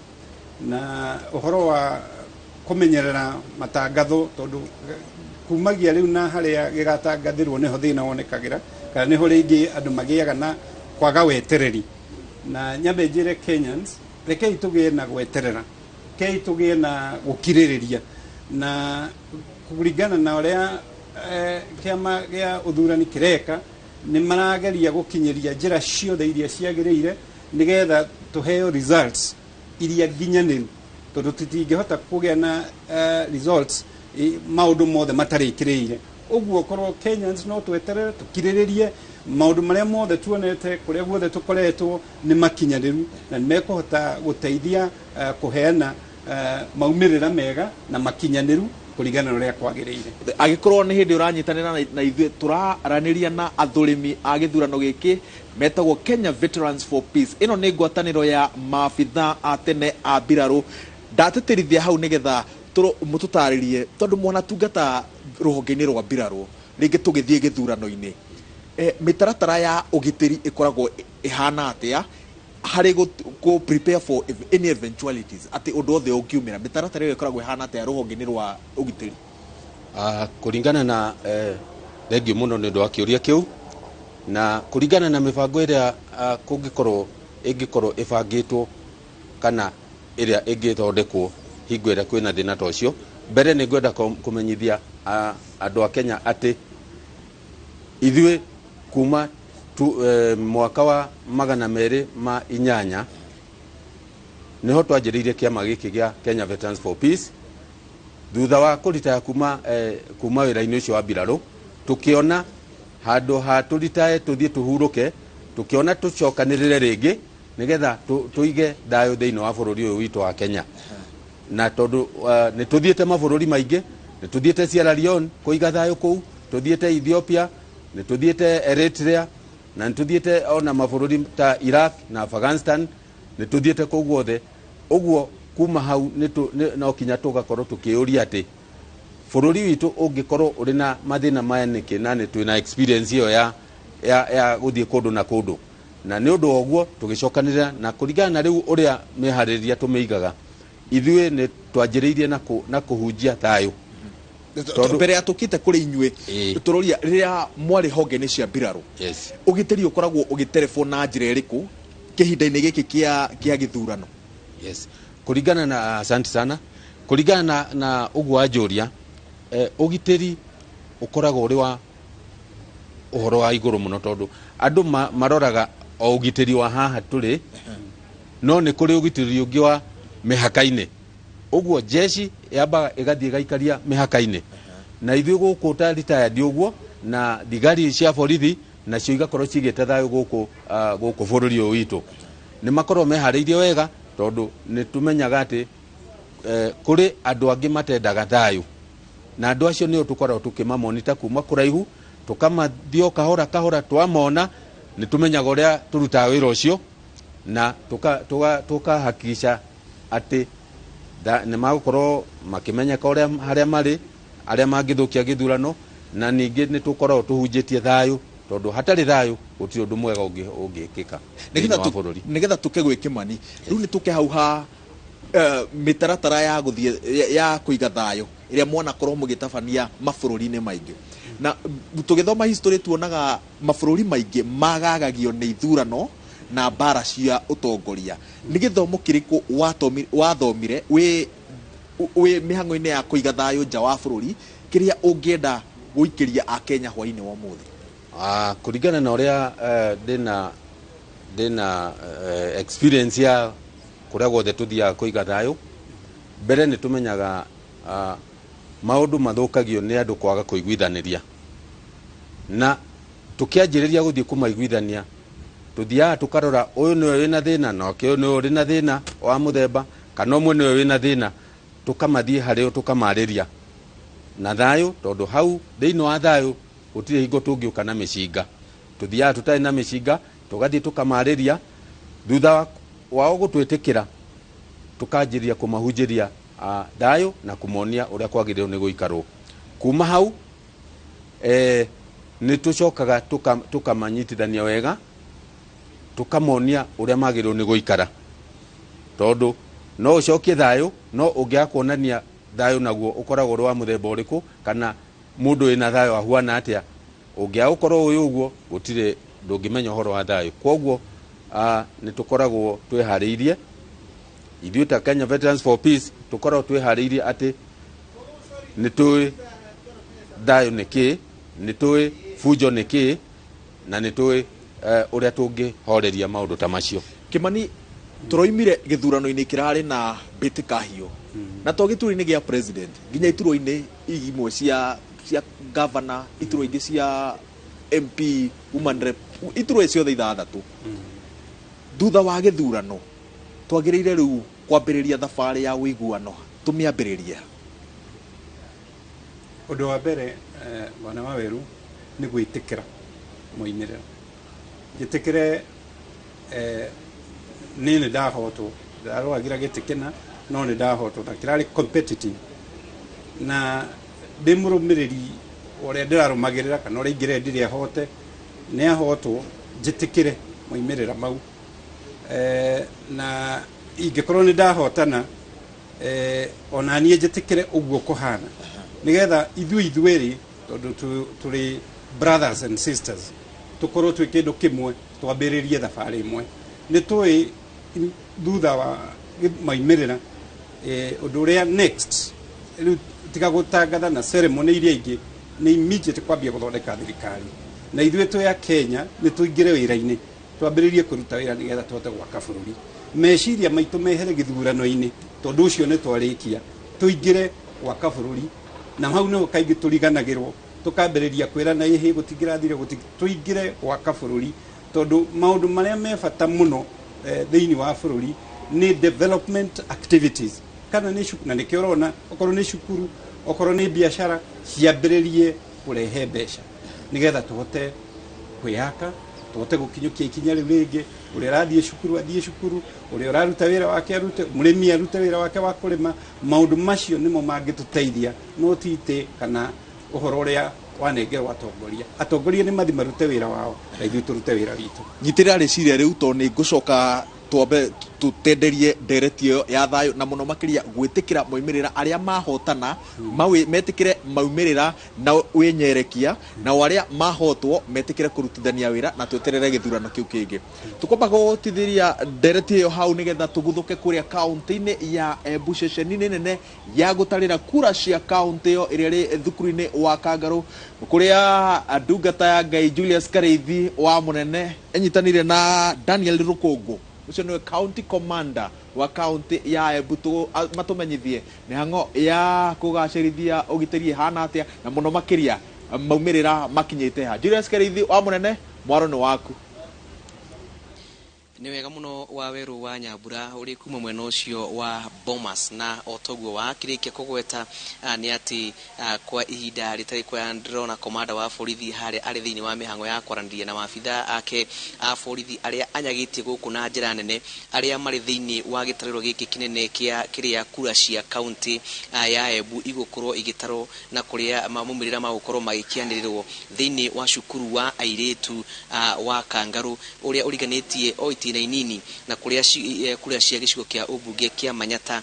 na ũhoro wa kũmenyerera matangatho, tondũ kumagia rĩu na harĩa gĩgatangathĩrwo nĩho thĩna wonekagĩra, kana nĩho rĩngĩ andũ magĩaga na kwaga wetereri. Na nyambe njĩre Kenyans, rekei tũgĩe na gweterera, rekei tũgĩe na gũkirĩrĩria, na kũringana na ũrĩa kĩama gĩa ũthurani kĩreka, nĩ marageria gũkinyĩria njĩra ciothe iria ciagĩrĩire nĩgetha tũheo results iria nginyanĩru, tondũ tũtingĩhota kũgĩa na results maũndũ mothe matarĩkĩrĩire. Ũguo korwo Kenyans no tweterere tũkirĩrĩrie maũndũ marĩa mothe tuonete kũrĩa guothe tũkoretwo nĩ makinyanĩru, na nĩ mekũhota gũteithia kũheana maumĩrĩra mega na makinyanĩru kũringana na ũrĩa kwagĩrĩire. Angĩkorwo nĩ hĩndĩ ũranyitanĩra na ithuĩ, tũraranĩria na athũrimi a gĩthurano gĩkĩ metagwo Kenya Veterans for Peace. Ĩno nĩ ngwatanĩro ya maabitha a tene a mbirarũ. Ndatĩtĩrithia hau nĩgetha mũtũtarĩrie, tondũ mwanatungata Rũhonge-inĩ rwa mbirarũ rĩngĩ tũgĩthiĩ gĩthurano-inĩ, mĩtaratara ya ũgitĩri ĩkoragwo ĩhana atĩa harĩ kũ prepare for any eventualities, atĩ ũndũ othe ũngiumĩra, mĩtaratara ĩyo ĩkoragwo ĩhana atĩa rũhonge-inĩ rwa ũgitĩri? Kũringana na thengiũ mũno nĩ ũndũ wa kĩũria kĩu, na kũringana na mĩbango ĩrĩa kũngĩkorwo ĩngĩkorwo ĩbangĩtwo kana ĩrĩa ĩngĩthondekwo hingo ĩrĩa kwĩna thĩna ta ũcio, mbere nĩ ngwenda kũmenyithia andũ a Kenya atĩ ithuĩ kuma mwaka wa 208 niho twanjĩrĩirie kĩama gĩkĩ gĩa Kenya Veterans for Peace, thutha wa kũritaya kuma wĩra-inĩ ũcio wa mbirarũ, tũkĩona handũ ha tũritae tũthiĩ tũhurũke, tũkĩona tũcokanĩrĩre rĩngĩ nĩgetha tũige thayũ thĩinĩ wa bũrũri ũyũ witũ wa Kenya. Na tondũ nĩ tũthiĩte mabũrũri maingĩ, nĩ tũthiĩte Sierra Leone kũiga thayũ kũu, tũthiĩte Ethiopia, nĩ tũthiĩte Eritrea, na nĩ tũthiĩte ona mabũrũri ta Iraq na Afghanistan, nĩ tũthiĩte kũu guothe. Ũguo kuma hau no kinya tũgakorwo tũkĩũria atĩ bũrũri witũ ũngĩkorwo ũrĩ na mathĩna maya nĩkĩ, na nĩ twĩna experience ĩyo ya gũthiĩ kũndũ na kũndũ. Na nĩ ũndũ wa ũguo tũgĩcokanĩrĩra, na kũringana na rĩu ũrĩa mĩharĩrĩria tũmĩigaga, ithuĩ nĩ twanjĩrĩirie na kũhunjia thayũ. Mbere ya tũkĩte kũrĩ inyuĩ, tũroria rĩrĩa mwarĩ honge-inĩ cia mbirarũ, ũgitĩri ũkoragwo ũgĩterebwo na njĩra ĩrĩkũ kĩhinda-inĩ gĩkĩ kĩa gĩthurano? Yes. Kũringana na, asante sana, kũringana na ũguo wanjũria, ũgitĩri ũkoragwo ũrĩ wa ũhoro wa igũrũ mũno, tondũ andũ maroraga o ũgitĩri wa haha tũrĩ, no nĩ kũrĩ ũgitĩri ũngĩ wa mĩhaka-inĩ. Ũguo jeshi yambaga ĩgathiĩ ĩgaikaria mĩhaka-inĩ, na ithuĩ gũkũ ta retired ũguo, na thigari cia borithi nacio igakorwo cigĩte thayũ gũkũ bũrũri ũyũ witũ. Nĩ makorwo meharĩirie wega, tondũ nĩ tũmenyaga atĩ kũrĩ andũ angĩ matendaga thayũ, na andũ acio nĩo tũkoragwo tũkĩmamonita kuma kũraihu, tũkamathiĩ o kahora kahora, twamona nĩ tũmenyaga ũrĩa tũrutaga wĩra ũcio, na tũkahakikisha atĩ nĩ magũkorwo makĩmenyeka ũrĩa harĩa marĩ, arĩa mangĩthũkia gĩthurano, na ningĩ nĩ tũkoragwo tũhunjĩtie thayũ, tondũ hatarĩ thayũ gũtirĩ ũndũ mwega ũngĩkĩka thĩinĩ wa bũrũri. Nĩgetha tũke gwĩ Kĩmani, rĩu nĩ tũke hau ha mĩtaratara ya gũthiĩ ya kũiga thayũ ĩrĩa mwanakorwo mũgĩtabania mabũrũri-inĩ maingĩ. Na tũgĩthoma history tuonaga mabũrũri maingĩ magagagio nĩ ithurano na mbara cia ũtongoria. Nĩ gĩthomo kĩrĩkũ wathomire wĩ mĩhang'o-inĩ ya kũiga thayũ nja wa bũrũri kĩrĩa ũngĩenda gũikĩria Akenya hwaĩ-inĩ wa ũmũthĩ? Kũringana na ũrĩa ndĩna experience ya kũrĩa guothe tũthiaga kũiga thayũ, mbere nĩ tũmenyaga maũndũ mathũkagio nĩ andũ kwaga kũiguithanĩria, na tũkĩanjĩrĩria gũthiĩ kũmaiguithania tũthiaga tũkarora ũyũ nĩwe wĩna thĩna na ũyũ nĩwe ũrĩ na thĩna wa mũthemba, kana ũmwe nĩwe wĩna thĩna, tũkamathiĩ harĩo tũkamarĩria na thayũ, tondũ hau thĩinĩ wa thayũ gũtirĩ hingo tũngĩũka na mĩcinga. Tũthiaga tũtarĩ na mĩcinga, tũgathiĩ tũkamarĩria, thutha wao gũtwĩtĩkĩra tũkanjĩrĩria kũmahunjĩria thayũ na kũmonia ũrĩa kwagĩrĩirwo nĩ gũikarwo. Kuma hau nĩ tũcokaga tũkamanyitithania wega, tũkamonia ũrĩa magĩrĩirwo nĩ gũikara, tondũ no ũcokie thayũ, no ũngĩaga kuonania thayũ naguo ũkoragwo ũrĩ wa mũthemba ũrĩkũ, kana mũndũ wĩna thayũ ahuana atĩa. Ũngĩaga gũkorwo ũĩ ũguo, gũtirĩ ndũngĩmenya ũhoro wa thayũ. Kwoguo nĩ tũkoragwo twĩharĩirie ithuĩ ta Kenya Veterans for Peace, tũkoragwo twĩharĩirie atĩ nĩ tũĩ thayũ nĩ kĩĩ, nĩ tũĩ bunjo nĩ kĩĩ, na nĩ tũĩ ũrĩa tũngĩhoreria maũndũ ta macio. Kĩmani, tũroimire gĩthurano-inĩ kĩrarĩ na mbĩtĩka hiũ, na to gĩturwa-inĩ gĩa president, nginya iturwa-inĩ imwe cia governor, iturwa ingĩ cia MP, woman rep, iturwa ciothe ithathatũ. Thutha wa gĩthurano twagĩrĩire rĩu kwambĩrĩria thabarĩ ya ũiguano, tũmĩambĩrĩrie. Ũndũ wa mbere bwana Waweru nĩ gwĩtĩkĩra moimĩrĩro. Njĩtĩkĩre niĩ nĩ ndahotwo, ndarũagĩra gĩtĩ kĩna no nĩ ndahotwo, na kĩrarĩ competitive, na Ndĩ mũrũmĩrĩri ũrĩa ndĩrarũmagĩrĩra kana ũrĩa ingĩrendire ahote, nĩ ahotwo, njĩtĩkĩre moimĩrĩra mau. Na ingĩkorwo nĩ ndahotana, ona niĩ njĩtĩkĩre ũguo kũhana, nĩgetha ithuĩ ithuerĩ, tondũ tũrĩ brothers and sisters, tũkorwo twĩ kĩndũ kĩmwe, twambĩrĩrie thabarĩ ĩmwe. Nĩ tũĩ thutha wa maimĩrĩra, ũndũ ũrĩa next rĩu tiga gũtangatha na ceremony iria ingĩ, nĩ immediate kwambia gũthondeka thirikari. Na ithuĩ twĩ a Kenya nĩ tũingĩre wĩra-inĩ, twambĩrĩrie kũruta wĩra nĩgetha tũhote gwaka bũrũri. Meciria maitũ mehere gĩthurano-inĩ, tondũ ũcio nĩ twarĩkia, tũingĩre gwaka bũrũri. Na hau nĩho kaingĩ tũriganagĩrwo, tũkambĩrĩria kwĩrana ĩhĩ gũtingĩrathire, tũingĩre gwaka bũrũri, tondũ maũndũ marĩa me bata mũno thĩinĩ wa bũrũri nĩ development activities, kana nĩ cukuru, na nĩkĩo ũrona okorwo nĩ cukuru, okorwo nĩ biacara, ciambĩrĩrie kũrehe mbeca nĩgetha tũhote kwĩyaka, tũhote gũkinyũkia ikinya rĩu rĩngĩ. Ũrĩa ũrathiĩ cukuru athiĩ cukuru, ũrĩa ũraruta wĩra wake arute, mũrĩmi arute wĩra wake wa kũrĩma. Maũndũ macio nĩmo mangĩtũteithia, no ti itĩ kana ũhoro ũrĩa wanengerwo atongoria. Atongoria nĩ mathi marute wĩra wao, na ithuĩ tũrute wĩra witũ. Nyitĩrĩra rĩciria rĩu, tondũ nĩ ngũcoka twambe tũtenderie ndereti ĩyo ya thayũ, na mũno makĩria gwĩtĩkĩra moimĩrĩra arĩa mahotana, metĩkĩre maumĩrĩra na wĩnyerekia, na arĩa mahotwo metĩkĩre kũrutithania wĩra, na tweterere gĩthurano kĩu kĩngĩ. Tũkwamba gũtithĩria ndereti ĩyo hau nĩgetha tũguthũke kũrĩa kaũntĩ-inĩ ya Embu, ceceni-inĩ nene ya gũtarĩra kura cia kaũntĩ ĩyo ĩrĩa ĩrĩ thukuru-inĩ wa Kangarũ, kũrĩa ndungata ya Ngai Julius Karĩithi wa mũnene enyitanĩire na Daniel Rũkũngũ, ũcio nĩwe county commander wa kaunti ya Embu, matũmenyithie mĩhang'o ya kũgacĩrithia ũgitĩri ĩhana atĩa, na mũno makĩria maumĩrĩra makinyĩte ha. Julius Karĩithi wa mũnene, mwaro nĩ waku. Nĩ wega mũno wa werũ wa Nyambura ũrĩ kuma mwena ũcio wa Bomas, na o toguo wakĩrĩkia kũgweta nĩ atĩ kwa ihinda rĩtarĩ kwa ndĩrona komanda wa borithi harĩa arĩ thĩinĩ wa mĩhang'o ya kwaranĩria na maabitha ake a borithi arĩa anyagĩtie gũkũ na njĩra nene, arĩa marĩ thĩinĩ wa gĩtarĩro gĩkĩ kĩnene kĩa kĩrĩa kura cia kaunti ya Embu igũkorwo igĩtarwo, na kũrĩa maumĩrĩra magũkorwo magĩkĩanĩrĩrwo thĩinĩ wa cukuru wa airĩtu wa Kangarũ ũrĩa ũriganĩtie o itĩna inini na kũrĩa kura cia gĩcigo kĩa ũmbunge kĩa Manyata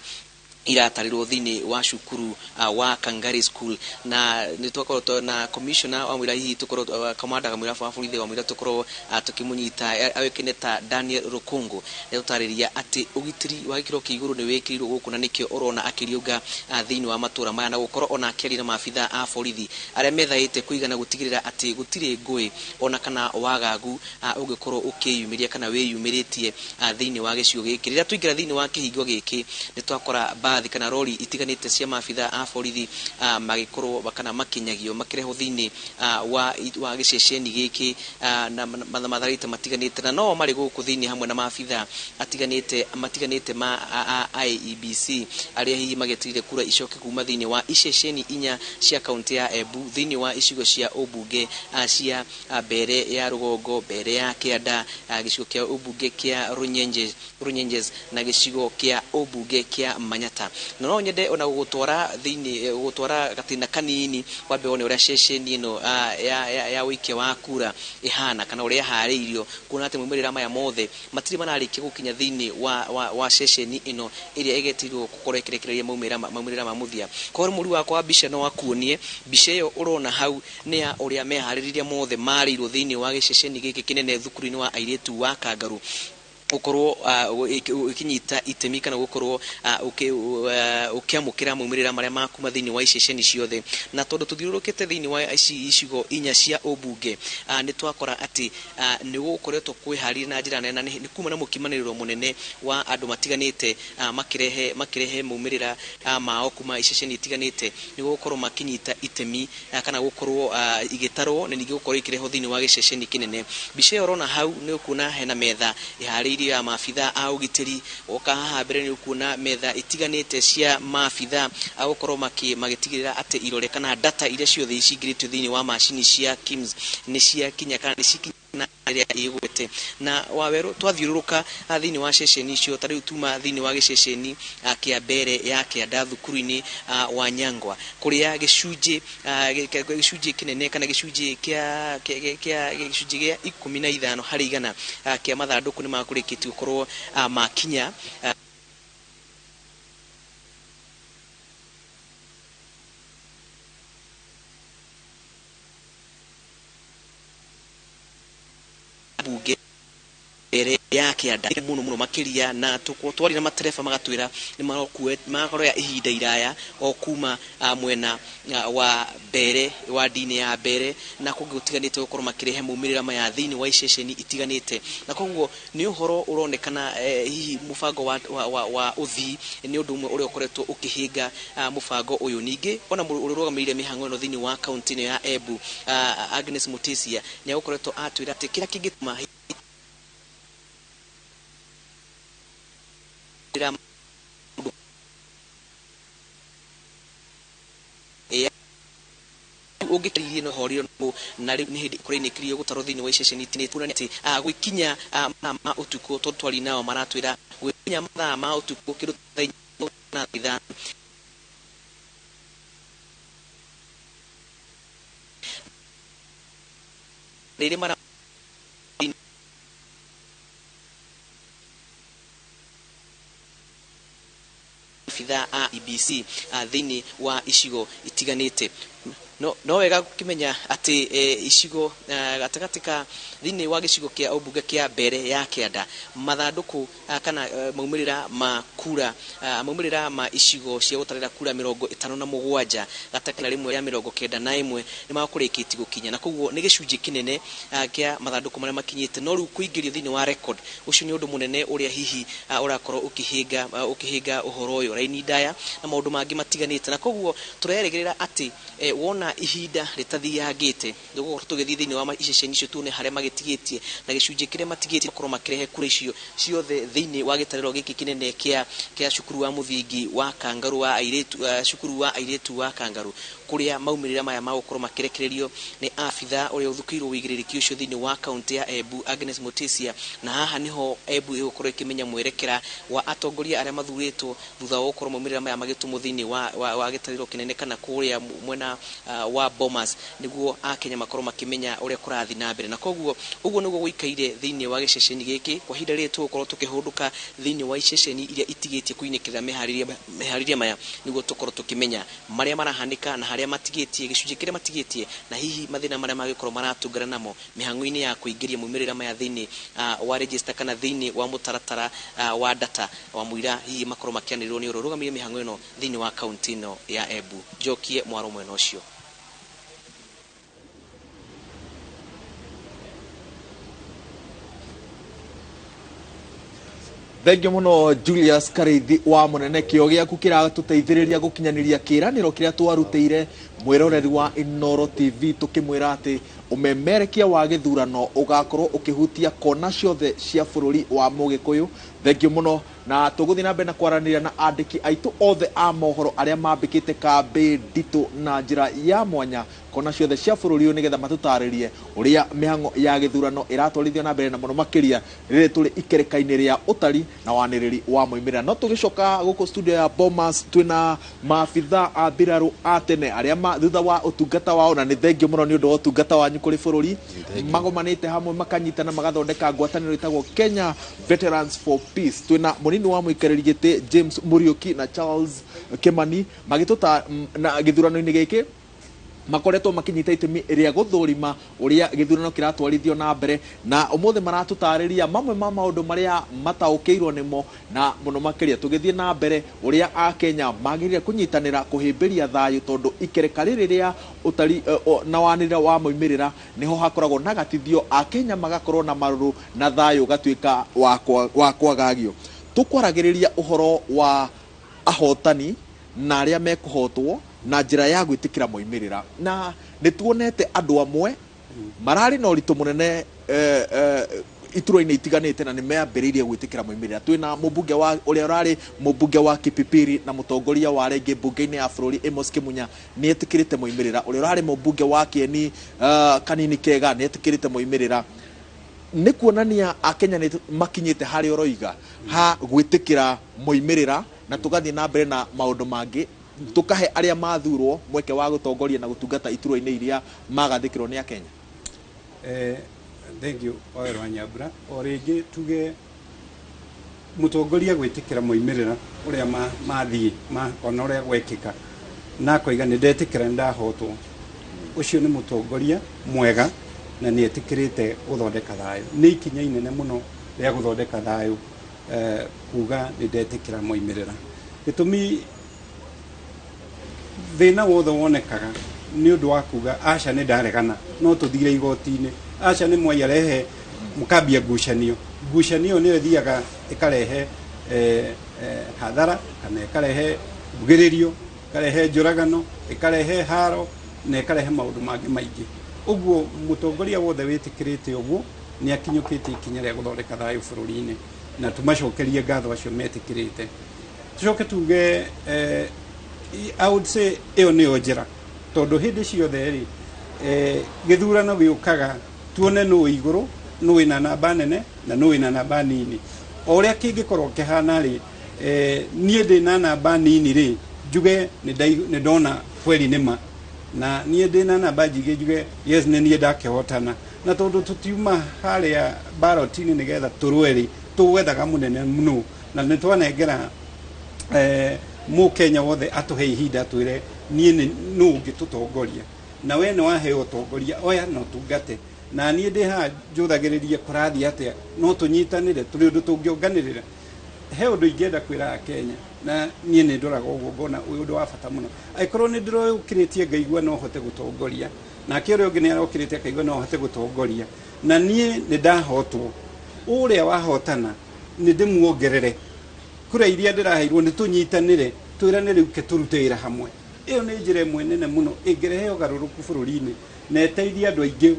iratarĩrwo thĩinĩ wa cukuru wa Kangari School. Na nĩ twakorwo na commissioner wa mwĩra, hihi tũkorwo commander wa mwĩra wa borithi wa mwĩra tũkorwo tũkĩmũnyita awĩkene ta Daniel Rũkũngũ, nĩ tũtarĩria atĩ ũgitĩri wa gĩkĩro kĩa igũrũ nĩ wĩkĩrirwo gũkũ, na nĩkĩo ũrona akĩriũnga thĩinĩ wa matũra maya, na gũkorwo ona akĩaria na maabitha a borithi arĩa methaĩte kũigana gũtigĩrĩra atĩ gũtirĩ ngũĩ ona kana wagagu ũngĩkorwo ũkĩyumĩria kana wĩyumĩrĩtie thĩinĩ wa gĩcigo gĩkĩ. Rĩrĩa twaingĩra thĩinĩ wa kĩhingo gĩkĩ nĩ twakora bathi kana rori itiganĩte cia maabitha a borithi magĩkorwo kana makinyagio makĩrehwo thĩinĩ wa gĩceceni gĩkĩ na matharĩte matiganĩte, na no marĩ gũkũ thĩinĩ hamwe na maabitha atiganĩte matiganĩte ma IEBC arĩa hihi magĩetereire kura icoke kuma thĩinĩ wa iceceni inya cia kaunti ya Embu thĩinĩ wa icigo cia ũmbunge cia Mbere ya Rũgongo, Mbere ya Kĩanda, gĩcigo kĩa ũmbunge kĩa Runyenjes na gĩcigo kĩa ũmbunge kĩa Manyata. Na no nyende ona gũgũtwara thĩinĩ, gũgũtwara gatĩna kanini wambe wone ũrĩa ceceni ĩno ya ũikia wa kura ĩhana, kana ũrĩa ĩharĩirio, kuona atĩ maumĩrĩra maya mothe matirĩ mararĩkia gũkinya thĩinĩ wa ceceni ĩno ĩrĩa ĩgetirwo gũkorwo ĩkĩrekereria maumĩrĩra ma mũthia. Korwo mũri wakwa wa mbica no akuonie mbica ĩyo ũrona hau nĩ ya ũrĩa meharĩrĩria mothe marĩirwo thĩinĩ wa gĩceceni gĩkĩ kĩnene thukuru-inĩ wa airĩtu wa Kangarũ, ũkorwo ũkĩnyita itemi kana gũkorwo ũkĩamũkĩra maumĩrĩra marĩa makuma thĩinĩ wa iceceni ciothe. Na tondũ tũthiũrũrũkĩte thĩinĩ wa ici icigo inya cia ũmbunge, nĩ twakora atĩ nĩ gũkoretwo kwĩharĩria na njĩra nene, na nĩ kuma na mũkimanĩrĩro mũnene wa andũ matiganĩte makĩrehe maumĩrĩra mao kuma iceceni itiganĩte, nĩ gũkorwo makĩnyita itemi kana gũkorwo igĩtarwo na ningĩ gũkorwo ikĩrehwo thĩinĩ wa gĩceceni kĩnene. Mbica ĩyo ũrona hau nĩ ũkuona hena metha ĩharĩirio ya maabitha a ũgitĩri. Woka haha mbere nĩ ũkuona metha itiganĩte cia maabitha a gũkorwo magĩtigĩrĩra atĩ irore kana data iria ciothe cingĩrĩtio thĩinĩ wa macini cia KIMS nĩ ciakinya kana nĩ cikinya na ĩrĩa ĩgwete na Wawerũ. Twathiũrũrũka thĩinĩ wa ceceni icio, ta rĩu tuma thĩinĩ wa gĩceceni kĩa mbere ya kĩanda thukuru-inĩ wa Nyangwa, kũrĩa gĩcunjĩ gĩcunjĩ kĩnene kana gĩcunjĩ kĩa gĩcunjĩ gĩa 15 harĩ igana kĩa mathandũkũ nĩ makũrĩkĩtie gũkorwo makinya bunge mbere ya kĩanda mũno mũno makĩria, na twari na matereba magatwĩra nĩ maroya ihinda iraya o kuma mwena wa mbere wa ndini ya mbere na kũngĩ gũtiganĩte gũkorwo makĩrehe maumĩrĩra maya thĩinĩ wa iceceni itiganĩte. Na koguo nĩ ũhoro ũronekana hihi mũbango wa ũthii nĩ ũndũ ũmwe ũrĩa ũkoretwo ũkĩhĩnga mũbango ũyũ. Ningĩ ona mũndũ ũrĩa ũrũgamĩrĩire mĩhang'o ĩno thĩinĩ wa kaunti ĩno ya Embu, Agnes Mutisia, nĩ agũkoretwo atwĩra atĩ kĩrĩa kĩngĩtũma ũngĩkĩrĩrie no horio na rĩu nĩ hĩndĩ kũrainĩkĩrio gũtarwo thĩinĩ wa iceceni itinĩte kuonania atĩ gwĩkinya mathaa ma ũtukũ, tondũ twari nao maratwĩra gwĩkinya mathaa ma ũtukũ kĩndũ thaa 4 na 5 rĩrĩ mara abithaa a IEBC thĩinĩ wa icigo itiganĩte. No wega gũkĩmenya atĩ icigo gatagatĩ ka thĩinĩ wa gĩcigo kĩa ũmbunge kĩa mbere ya kĩanda mathandũkũ kana maumĩrĩra ma kura maumĩrĩra ma icigo cia gũtarĩra kura 57 gatagatĩ na rĩmwe rĩa 91 nĩ makũrĩkĩtie gũkinya, na koguo nĩ gĩcunjĩ kĩnene kĩa mathandũkũ marĩa makinyĩte. No rĩu kũingĩrio thĩinĩ wa record ũcio nĩ ũndũ mũnene ũrĩa hihi ũrakorwo ũkĩhĩnga ũhoro ũyũ, raini ndaya na maũndũ mangĩ matiganĩte. Na koguo tũrerĩgĩrĩra atĩ wona ihinda rĩtathiangĩte tũgũkorwo tũgĩthiĩ thĩinĩ wa iceceni icio tuone harĩa magĩtigĩtie na gĩcunjĩ kĩrĩa matigĩtie makorwo makĩrehe kura icio ciothe thĩinĩ wa gĩtarĩro gĩkĩ kĩnene kĩa cukuru wa mũthingi wa Kangarũ wa airĩtu, cukuru wa airĩtu wa Kangarũ, kũrĩa maumĩrĩra maya magũkorwo makĩrekererio nĩ abithaa ũrĩa ũthukĩirwo ũigĩrĩrĩki ũcio thĩinĩ wa kaunti ya Embu, Agnes Mutisia. Na haha nĩho Embu ĩgũkorwo ĩkĩmenya mwerekera wa atongoria arĩa mathurĩtwo thutha wa gũkorwo maumĩrĩra maya magĩtũmwo thĩinĩ wa gĩtarĩro kĩnene kana kũrĩa mwena wa Bomas, nĩguo akenya makorwo makĩmenya ũrĩa kũrathiĩ na mbere. Na koguo ũguo nĩguo gũikaire thĩinĩ wa gĩceceni gĩkĩ. Kwa ihinda rĩrĩ tũgũkorwo tũkĩhũndũka thĩinĩ wa iceceni iria itigĩtie kũinĩkĩrĩra meharĩria maya, nĩguo tũkorwo tũkĩmenya marĩa marahanĩka na harĩa matigĩtie, gĩcunjĩ kĩrĩa matigĩtie, na hihi mathĩna marĩa mangĩkorwo maratũngana namo mĩhang'o-inĩ ya kũingĩria maumĩrĩra maya thĩinĩ wa register kana thĩinĩ wa mũtaratara wa data wa mũira, hihi makorwo makĩanĩrĩrwo nĩ ũrĩa ũrũgamĩrĩire mĩhang'o ĩno thĩinĩ wa kaunti ĩno ya Embu. Njokie mwaro mwena ũcio. Thengiũ mũno Julius Karithi wa Mũnene, kĩo gĩaku kĩratũteithĩrĩria gũkinyanĩria kĩĩranĩro kĩrĩa twarutĩire mwĩroreri wa Inooro TV, tũkĩmwĩra atĩ ũmemerekia wa gĩthurano ũgakorwo ũkĩhutia kona ciothe cia bũrũri wa Mũgĩkũyũ. Thengiũ mũno, na tũgũthiĩ na mbere na kwaranĩria na andĩki aitũ othe a mohoro arĩa mambĩkĩte kambĩ nditũ na njĩra ya mwanya kona ciothe cia bũrũri ũyũ, nĩgetha matũtarĩrie ũrĩa mĩhang'o ya gĩthurano ĩratwarithio na mbere, na mũno makĩria rĩrĩ tũrĩ ikereka-inĩ rĩa ũtari na wanĩrĩri wa moimĩrĩra. No tũgĩcoka gũkũ studio ya Bomas twĩna maabithaa a mbirarũ a tene arĩa thutha wa ũtungata wao, na nĩ thengio mũno nĩ ũndũ wa ũtungata wanyu kũrĩ bũrũri, magomanĩte hamwe makanyitana magathondeka ngwatanĩro ĩtagwo Kenya Veterans for Peace. Twĩna mũnini wa mũikarĩri gĩtĩ James Muriuki na Charles Kimani magĩtũta na gĩthurano-inĩ gĩkĩ makoretwo makinyita itemi rĩa gũthũrima ũrĩa gĩthurano kĩratwarithio na mbere, na ũmũthĩ maratũtarĩria mamwe ma maũndũ marĩa mataũkĩirwo nĩmo, na mũno makĩria tũgĩthiĩ na mbere ũrĩa akenya magĩrĩire kũnyitanĩra kũhĩmbĩria thayũ, tondũ ikereka rĩrĩ rĩa ũtari na wanĩrĩra wa moimĩrĩra nĩho hakoragwo na gatithio, akenya magakorwo na marũrũ na thayũ ũgatuĩka wa kwagagio. Tũkwaragĩrĩria ũhoro wa ahotani na arĩa mekũhotwo na njĩra ya gwĩtĩkĩra moimĩrĩra, na nĩ tuonete andũ amwe mararĩ na ũritũ mũnene iturwa-inĩ itiganĩte na nĩ meambĩrĩirie gwĩtĩkĩra moimĩrĩra. Twĩna mũmbunge wa ũrĩa ũrarĩ mũmbunge wa Kipipiri na mũtongoria wa rĩngĩ mbunge-inĩ ya bũrũri Amos Kĩmunya nĩ etĩkĩrĩte moimĩrĩra. Ũrĩa ũrarĩ mũmbunge wa Kieni Kanini Kega nĩ etĩkĩrĩte moimĩrĩra. Nĩ kuonania Akenya nĩ makinyĩte harĩa ũroiga ha gwĩtĩkĩra moimĩrĩra, na tũgathiĩ na mbere na maũndũ mangĩ, tũkahe arĩa mathurwo mweke wa gũtongoria na gũtungata iturwa-inĩ iria magathĩkĩrwo nĩ Akenya? Thank you, Wawerũ wa Nyambura. O rĩngĩ tuge mũtongoria gwĩtĩkĩra moimĩrĩra ũrĩa mathiĩ ona ũrĩa gwekĩka, na akoiga nĩ ndetĩkĩra nĩ ndahotwo, ũcio nĩ mũtongoria mwega na nĩ etĩkĩrĩte gũthondeka thayũ. Nĩ ikinya inene mũno rĩa gũthondeka thayũ, kuga nĩ ndetĩkĩra moimĩrĩra. Gĩtũmi thĩna wothe wonekaga nĩ ũndũ wa kuga aca nĩ ndaregana, no tũthire igoti-inĩ, aca nĩ mwai arehe, mũkambia ngucanio. Ngucanio nĩyo ĩthiaga ĩkarehe hathara, kana ĩkarehe mbugĩrĩrio, ĩkarehe njũragano, ĩkarehe haro na ĩkarehe maũndũ mangĩ maingĩ. Ũguo mũtongoria wothe wĩtĩkĩrĩte ũguo nĩ akinyũkĩtie ikinya rĩa gũthondeka thayũ bũrũri-inĩ, na tũmacokerie ngatho acio metĩkĩrĩte. Tũcoke tuge, I would say ĩyo nĩyo njĩra, tondũ hĩndĩ ciothe rĩ, gĩthurano gĩũkaga tuone nũ igũrũ, nũ wĩna namba nene na nũ wĩna namba nini. O ũrĩa kĩngĩkorwo kĩhana rĩ, niĩ ndĩna namba nini rĩ, njuge nĩ ndona kweli nĩ ma, na niĩ ndĩna namba njingĩ njuge yes nĩ niĩ ndakĩhotana. Na tondũ tũtiuma harĩa ballot-inĩ nĩgetha tũrũe rĩ, tũgwethaga mũnene mũno, na nĩ twanengera mũkenya wothe atũhe ihinda atwĩre niĩ nĩ nũ ũngĩtũtongoria, na we nĩ waheo ũtongoria, oya na ũtungate. Na niĩ ndĩ haha njũthagĩrĩrie kũrathiĩ atĩa, no tũnyitanĩre tũrĩ ũndũ tũngĩonganĩrĩra. He ũndũ ingĩenda kwĩra Akenya, na niĩ nĩ ndoraga ũguo ngona ũyũ ũndũ wa bata mũno. Angĩkorwo nĩ ndĩrokĩrĩtie ngaigua no hote gũtongoria, nake ũrĩa ũngĩ nĩ arokĩrĩte akaigua no hote gũtongoria, na niĩ nĩ ndahotwo, ũrĩa wahotana nĩ ndĩmuongerere kura iria ndĩraheirwo, nĩ tũnyitanĩre twĩrane rĩu ke tũrute wĩra hamwe. Ĩyo nĩ njĩra ĩmwe nene mũno ĩngĩrehe ũgarũrũku bũrũri-inĩ na ĩteithie andũ aingĩ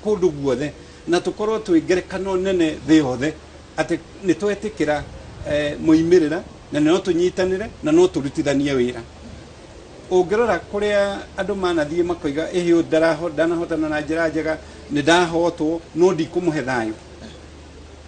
kũndũ guothe, na tũkorwo twĩ ngerekano nene thĩ yothe atĩ nĩ twetĩkĩra moimĩrĩra, na no tũnyitanĩre na no tũrutithanie wĩra. Ũngĩrora kũrĩa andũ manathiĩ makoiga ĩhĩ ũyũ ndanahotana na njĩra njega, nĩ ndahotwo, no ndikũmũhe thayũ,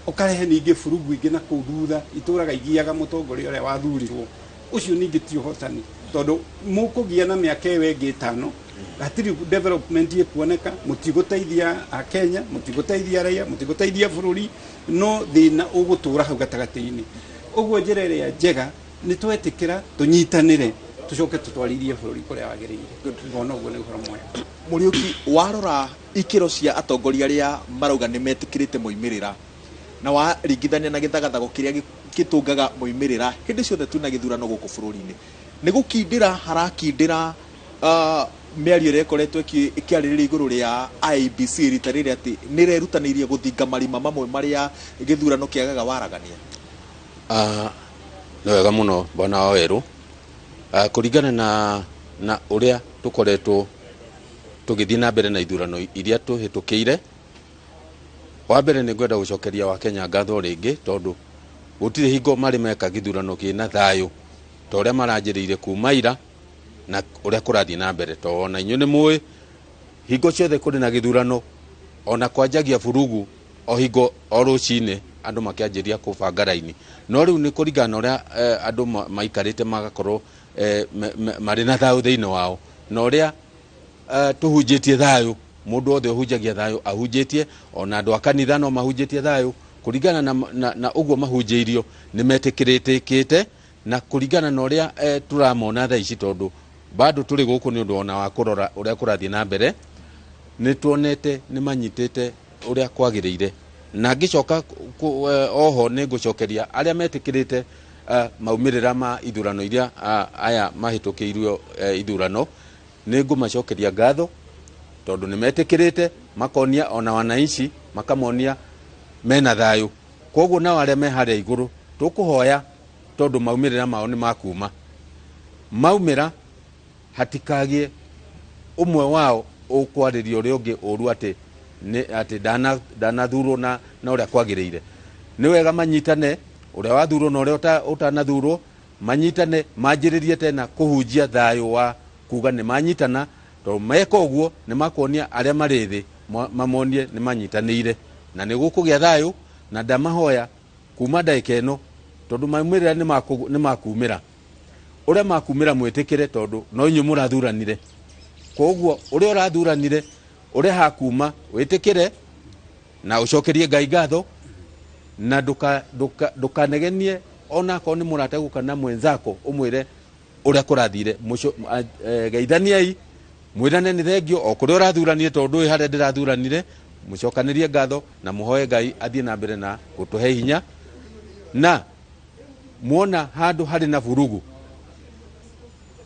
ũkarehe ningĩ burugu ingĩ na kũu thutha itũraga igiaga mũtongoria ũrĩa wathurirwo. Ũcio ningĩ ti ũhotani, tondũ mũkũgia na mĩaka ĩyo ĩngĩ 5, hatirĩ development ĩkuoneka, mũtigũteithia Akenya, mũtigũteithia raia, mũtigũteithia bũrũri, no thĩna ũgũtũra hau gatagatĩ-inĩ. Ũguo njĩra ĩrĩa njega nĩ twetĩkĩra tũnyitanĩre, tũcoke tũtwarithie bũrũri kũrĩa wagĩrĩire. Ngona ũguo nĩ ũhoro mwega. Mũriũki, warora ikĩro cia atongoria arĩa marauga nĩ metĩkĩrĩte moimĩrĩra, na waringithania na gĩthagathago kĩrĩa gĩtũngaga moimĩrĩra hĩndĩ ciothe twĩna gĩthurano gũkũ bũrũri-inĩ, nĩ gũkindĩra harakindĩra mĩario ĩrĩa ĩkoretwo ĩkĩarĩrĩria igũrũ rĩa IEBC rita rĩrĩ atĩ nĩ ĩrerutanĩirie gũthinga marima mamwe marĩa gĩthurano kĩagaga waragania? Nĩ wega mũno bwana Wawerũ. Kũringana na ũrĩa tũkoretwo tũgĩthiĩ na mbere na ithurano iria tũhĩtũkĩire, wa mbere nĩ ngwenda gũcokeria wa Kenya ngatho rĩngĩ, tondũ gũtirĩ hingo marĩ meka gĩthurano kĩna thayũ ta ũrĩa maranjĩrĩire kuma ira na ũrĩa kũrathiĩ na mbere. Tondũ ona inyuĩ nĩ mũĩ hingo ciothe kũrĩ na gĩthurano, ona kwanjagia burugu o hingo o rũcinĩ andũ makĩanjĩria kũbanga raini. No rĩu nĩ kũringana na ũrĩa andũ maikarĩte magakorwo marĩ na thayũ thĩinĩ wao, na ũrĩa tũhunjĩtie thayũ. Mũndũ wothe ũhunjagia thayũ ahunjĩtie, ona andũ a kanitha no mahunjĩtie thayũ kũringana na ũguo mahunjĩirio nĩ metĩkĩrĩtĩkĩte, na kũringana na ũrĩa tũramona thaa ici, tondũ bado tũrĩ gũkũ nĩ ũndũ ona wa kũrora ũrĩa kũrathiĩ na mbere, nĩ tuonete nĩ manyitĩte ũrĩa kwagĩrĩire. Na ngĩcoka oho nĩ ngũcokeria arĩa metĩkĩrĩte maumĩrĩra ma ithurano iria aya mahĩtũkĩirio ithurano, nĩ ngũmacokeria ngatho tondũ nĩ metĩkĩrĩte, makonia ona wananchi makamonia mena thayũ. Koguo nao arĩa me harĩa igũrũ tũkũhoya, tondũ maumĩrĩra mao nĩ makuma maumĩra, hatikagie ũmwe wao ũkwarĩria ũrĩa ũngĩ ũru atĩ atĩ ndanathurwo na ũrĩa kwagĩrĩire. Nĩ wega manyitane, ũrĩa wathurwo na ũrĩa ũtanathurwo manyitane, manjĩrĩrie tena kũhunjia thayũ wa kuga nĩ manyitana, tondũ meka ũguo nĩ makuonia arĩa marĩ thĩ mamonie nĩ manyitanĩire. Na nĩ gũkũgĩa thayũ, na ndamahoya kuma ndagĩka ĩno, tondũ maumĩrĩra nĩ makumĩra ũrĩa makumĩra, mwĩtĩkĩre, tondũ no inyuĩ mũrathuranire. Koguo ũrĩa ũrathuranire, ũrĩa hakuma, wĩtĩkĩre na ũcokerie Ngai ngatho, na ndũkanegenie ona akorwo nĩ mũrata kana mwenzako, ũmwĩre ũrĩa kũrathire. Geithaniai, mwĩrane nĩ thengio o kũrĩa ũrathuranire, tondũ ndũĩ harĩa ndĩrathuranire. Mũcokanĩrie ngatho na mũhoe Ngai athiĩ na mbere na gũtũhe hinya. Na muona handũ harĩ na vurugu,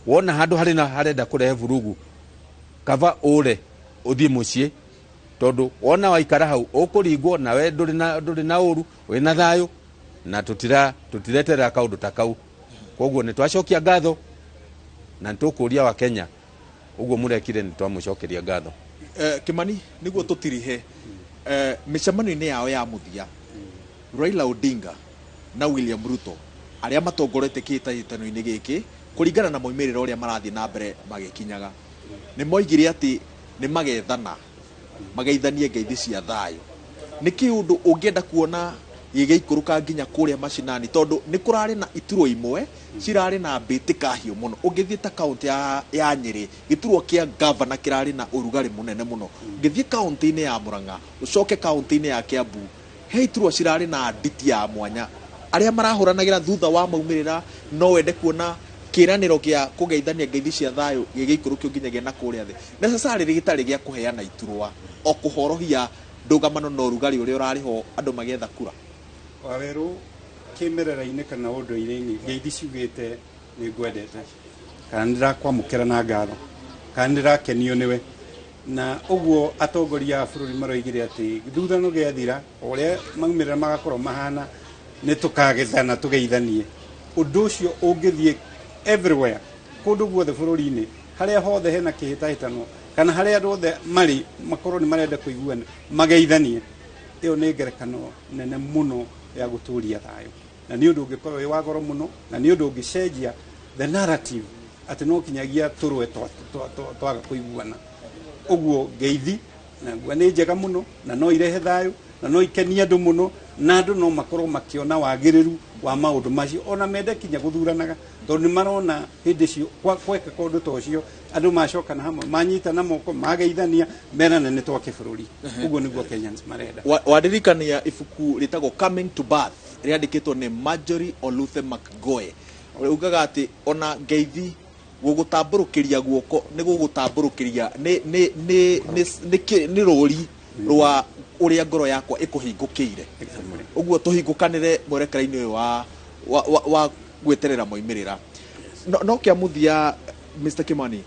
wona handũ harĩ na harenda kũrehe vurugu, kaba ũre ũthiĩ mũciĩ, tondũ wona waikara hau ũkũringwo nawe. Ndũrĩ na ũru, wĩna thayũ, na tũtireterera kaũndũ ta kau. Koguo nĩ twacokia ngatho na nĩ tũkũria wa Kenya ũguo mũrekire, nĩ twamũcokeria ngatho. Kimani, nĩguo tũtirihe, mĩcemanio-inĩ yao ya mũthia, Raila Odinga na William Ruto arĩa matongoretie kĩhĩtahĩtano-inĩ gĩkĩ kũringana na moimĩrĩro ũrĩa marathiĩ na mbere magĩkinyaga, nĩ moigire atĩ nĩ magethana, mageithanie ngeithi cia thayũ. Nĩ kĩũndũ ũngĩenda kuona gĩgĩikũrũka nginya kũrĩa macinani, tondũ nĩ kũrarĩ na iturwa imwe cirarĩ na mbĩtĩka hiũ mũno? Ũngĩthiĩ ta kaũntĩ ya Nyĩrĩ, gĩturwa kĩa gavana kĩrarĩ na ũrugarĩ mũnene mũno. Ũngĩthiĩ kaũntĩ-inĩ ya Mũrang'a, ũcoke kaũntĩ-inĩ ya Kiambu, he iturwa cirarĩ na nditi ya mwanya arĩa marahũranagĩra thutha wa maumĩrĩra. No wende kuona kĩranĩro gĩa kũgeithania ngeithi cia thayũ gĩgĩikũrũkio nginyagia na kũrĩa thĩ, necessarily gĩtarĩ gĩa kũheana iturwa, o kũhorohia ndũgamano na ũrugarĩ ũrĩa ũrarĩ ho andũ magĩetha kura? Wawerũ, kĩmerera-inĩ kana ũndũire-inĩ, ngeithi ciugĩte nĩ ngwendete, kana nĩ ndĩrakwamũkĩra na ngatho, kana nĩ ndĩrakenio nĩwe. Na ũguo atongoria a bũrũri maroigire atĩ gĩthurano gĩathira, o ũrĩa maumĩrĩra magakorwo mahana, nĩ tũkagethana tũgeithanie. Ũndũ ũcio ũngĩthiĩ everywhere, kũndũ guothe bũrũri-inĩ, harĩa hothe hena kĩhĩtahĩtano kana harĩa andũ othe marĩ makorwo nĩ marenda kũiguana, mageithanie, ĩyo nĩ ngerekano nene mũno ya gũtũria thayũ, na nĩ ũndũ ũngĩkorwo wĩ wa goro mũno, na nĩ ũndũ ũngĩcenjia the narrative atĩ no kinyagia tũrũe twaga kũiguana. Ũguo ngeithi na ngua nĩ njega mũno, na no irehe thayũ, na no ikenie andũ mũno, na andũ no makorwo makĩona wagĩrĩru wa maũndũ macio, ona mende kinya gũthuranaga, tondũ nĩ marona hĩndĩ cio gweka kaũndũ ta ũcio, andũ macokana hamwe, manyitana moko, mageithania, merana nĩ twake bũrũri. Ũguo nĩguo Kenyans marenda. Wandirikania ibuku rĩtagwo Coming to Birth, rĩandĩkĩtwo nĩ Marjorie Oluthe McGoe, ũrĩa ugaga atĩ ona ngeithi, gũgũtambũrũkĩria guoko nĩ gũgũtambũrũkĩria nĩ rũri rwa ũrĩa ngoro yakwa ĩkũhingũkĩire. Ũguo tũhingũkanĩre mwerekera-inĩ ũyũ wa gweterera moimĩrĩra. No kĩa mũthia, Mr. Kimani,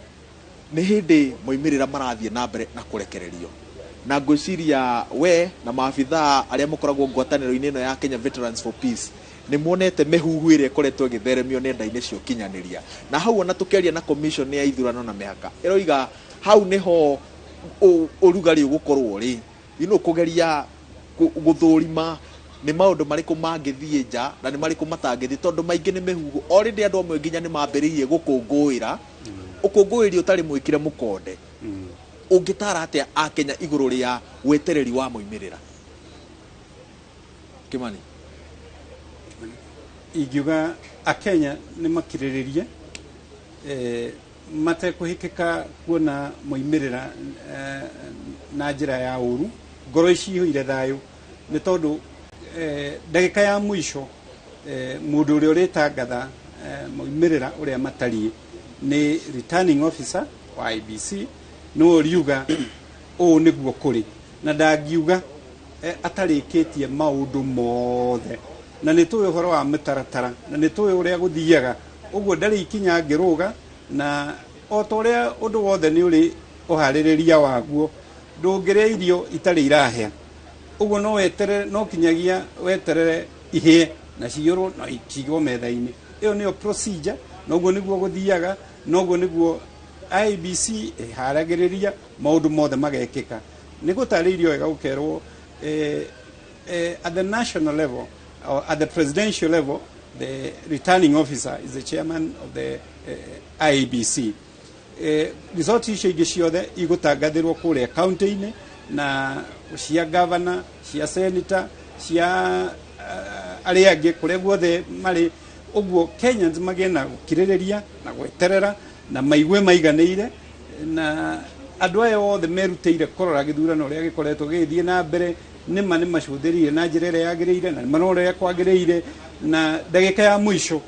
nĩ hĩndĩ moimĩrĩra marathiĩ na mbere na kũrekererio, na ngwĩciria we na maabithaa arĩa mũkoragwo ngwatanĩro-inĩ ĩno ya Kenya Veterans for Peace nĩ muonete mĩhuhu ĩrĩa ĩkoretwo ĩgĩtheremio nenda-inĩ cia ũkinyanĩria, na hau ona tũkĩaria na commission ya ithurano na mĩhaka, ĩroiga hau nĩho ũrugarĩ ũgũkorwo ũrĩ kũgeria gũthũrima nĩ maũndũ marĩkũ mangĩthiĩ nja na nĩ marĩkũ matangĩthiĩ, tondũ maingĩ nĩ mĩhuhu. Already andũ amwe nginya nĩ mambĩrĩirie gũkũngũĩra ũkũngũĩri ũtarĩ mwĩkĩre mũkonde. Ũngĩtara atĩa akenya igũrũ rĩa wetereri wa moimĩrĩra, Kimani? Ingiuga akenya nĩ makirĩrĩrie, matekũhĩkĩka kuona moimĩrĩra na njĩra ya ũru, ngoro cihũire thayũ, nĩ tondũ ndagĩka ya mũico, mũndũ ũrĩa ũrĩtangatha moimĩrĩra ũrĩa matariĩ nĩ returning officer wa IEBC, nĩwe ũriuga ũũ nĩguo kũrĩ, na ndangiuga atarĩkĩtie maũndũ mothe, na nĩ tũĩ ũhoro wa mĩtaratara na nĩ tũĩ ũrĩa gũthiaga. Ũguo ndarĩ ikinya angĩrũga, na o ta ũrĩa ũndũ wothe nĩ ũrĩ ũharĩrĩria waguo, ndũngĩrĩa irio itarĩ irahĩa. Ũguo no weterere, no kinyagia weterere ihĩe na ciyũrwo na cigwo metha-inĩ. Ĩyo nĩyo procedure, na ũguo nĩguo gũthiaga, na ũguo nĩguo IEBC ĩharagĩrĩria maũndũ mothe magekĩka. Nĩ gũtarĩirio wega gũkerwo, at the national level or at the presidential level, the returning officer is the chairman of the IEBC. Result icio ingĩ ciothe igũtangathĩrwo kũrĩa county-inĩ. Na cia gavana, cia senator, cia arĩa angĩ kũrĩa guothe marĩ. Ũguo Kenyans magĩe na gũkirĩrĩria na gweterera na maigue maiganĩire, na andũ aya othe merutĩire kũrora gĩthurano ũrĩa gĩkoretwo gĩgĩthiĩ na mbere nĩma nĩ macũthĩrĩire na njĩra ĩrĩa yagĩrĩire na nĩmarora ũrĩa kwagĩrĩire, na ndagĩka ya mũico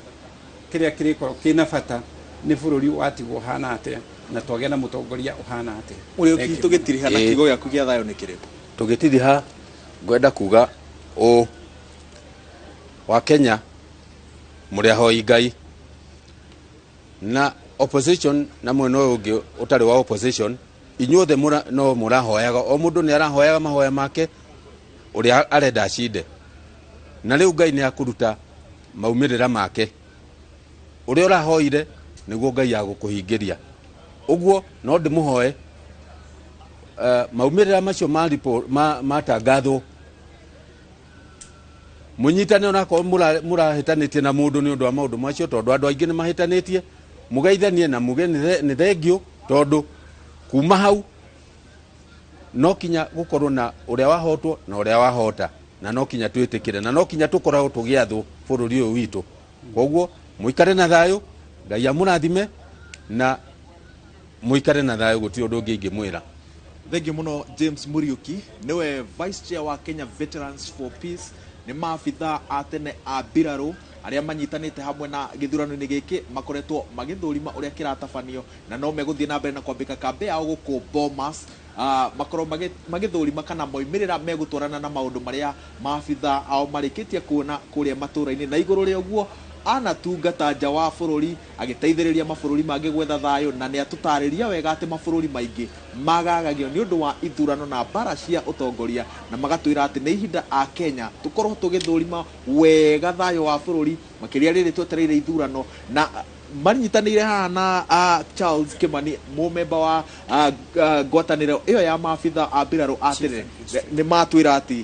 kĩrĩa kĩrĩkorwo kĩna bata nĩ bũrũri watigwo ũhana atĩa na twagĩa na mũtongoria ũhana atĩa. Mũriũki, tũgĩtiriha na kiugo gĩaku gĩa thayũ nĩ kĩrĩkũ? Tũgĩtiriha ngwenda kuga ũũ, wa Kenya mũrĩ ahoi Ngai, na opposition na mwena ũyũ ũngĩ ũtarĩ wa opposition, inyuothe no mũrahoyaga, o mũndũ nĩ arahoyaga mahoya make ũrĩa arenda acinde, na rĩu Ngai nĩ akũruta maumĩrĩra make ũrĩa ũrahoire nĩguo Ngai agũkũhingĩria. Ũguo no ndĩmũhoe maumĩrĩra macio matangathwo mũnyitane, onakorwo mũrahĩtanĩtie na mũndũ nĩ ũndũ wa maũndũ macio, tondũ andũ aingĩ nĩ mahĩtanĩtie, mũgeithanie na muge nĩ thengio, tondũ kuma hau no kinya gũkorwo na ũrĩa wahotwo na ũrĩa wahota, na no kinya twĩtĩkĩre na no kinya tũkoragwo tũgĩathwo bũrũri ũyũ witũ. Koguo mũikare na thayũ, Ngai amũrathime na mũikare na thayũ, gũtirĩ ũndũ ũngĩ ingĩmwĩra. Thengiũ mũno James Muriuki, nĩwe Vice Chair wa Kenya Veterans for Peace, nĩ maabithaa a tene a mbirarũ arĩa manyitanĩte hamwe na gĩthurano-inĩ gĩkĩ, makoretwo magĩthũrima ũrĩa kĩratabanio na no megũthiĩ na mbere na kwambĩka kambĩ yao gũkũ Bomas, makorwo magĩthũrima kana moimĩrĩra megũtwarana na maũndũ marĩa maabithaa ao marĩkĩtie kuona kũrĩa matũũra-inĩ. Na igũrũ rĩa ũguo anatungata nja wa bũrũri agĩteithĩrĩria mabũrũri mangĩ gwetha thayũ, na nĩ atũtarĩria wega atĩ mabũrũri maingĩ magagagio nĩ ũndũ wa ithurano na mbara cia ũtongoria, na magatwĩra atĩ nĩ ihinda a Kenya tũkorwo tũgĩthũrima wega thayũ wa bũrũri makĩria rĩrĩ twetereire ithurano. Na manyitanĩire haha na Charles Kimani, mũmemba wa ngwatanĩro ĩyo ya maabitha a mbirarũ a tene, nĩ matwĩra atĩ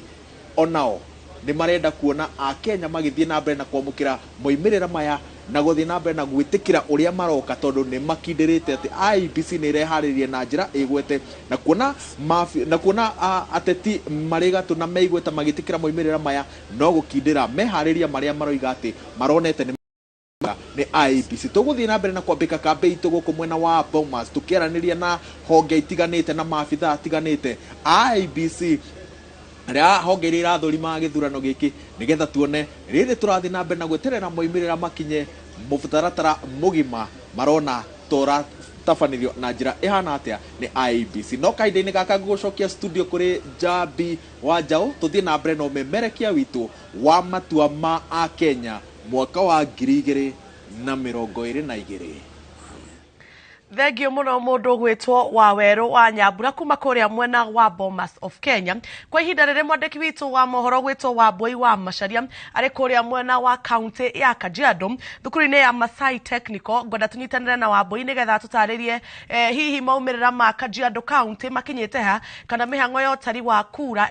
onao nĩ marenda kuona a Kenya magĩthiĩ na mbere na kwamũkĩra moimĩrĩra maya na gũthiĩ na mbere na gwĩtĩkĩra ũrĩa maroka, tondũ nĩ makindĩrĩte atĩ IEBC nĩ ĩreharĩirie na njĩra ĩgwete, na kuona na kuona ateti marĩ gatũ na meigweta magĩtĩkĩra moimĩrĩra maya, no gũkindĩra meharĩria marĩa maroiga atĩ maronete nĩ IEBC. Tũgũthiĩ na mbere na kwambĩka kambĩ itũ gũkũ mwena wa Bomas, tũkĩaranĩria na honge itiganĩte na maabithaa atiganĩte IEBC arĩa honge iria irathũrima gĩthurano gĩkĩ, nĩgetha tuone rĩrĩ tũrathiĩ na mbere na gweterera moimĩrĩra makinye mũtaratara mũgima marona tũratabanĩrio na njĩra ĩhana atĩa nĩ IEBC. No kahinda-inĩ gaka ngũgũcokia studio kũrĩ Njambi wa Njaũ, tũthiĩ na mbere na ũmemerekia witũ wa matua ma Akenya mwaka wa 2022. Thengio muno mundu gwitwo wa weru wa Nyambura kuma kuria mwena wa Bomas of Kenya. Kwa ihinda rĩrĩ mwandĩki witũ wa mohoro gwitwo wa Mbui wa Macharia arĩ kuria mwena wa county ya Kajiado thukuru-inĩ ya Masai Technical. Ngwenda tũnyitanĩre na Wambui nĩgetha tũtarĩrie hihi maumĩrĩra ma Kajiado county makinyĩte ha, kana mĩhang'o ya ũtari wa kura.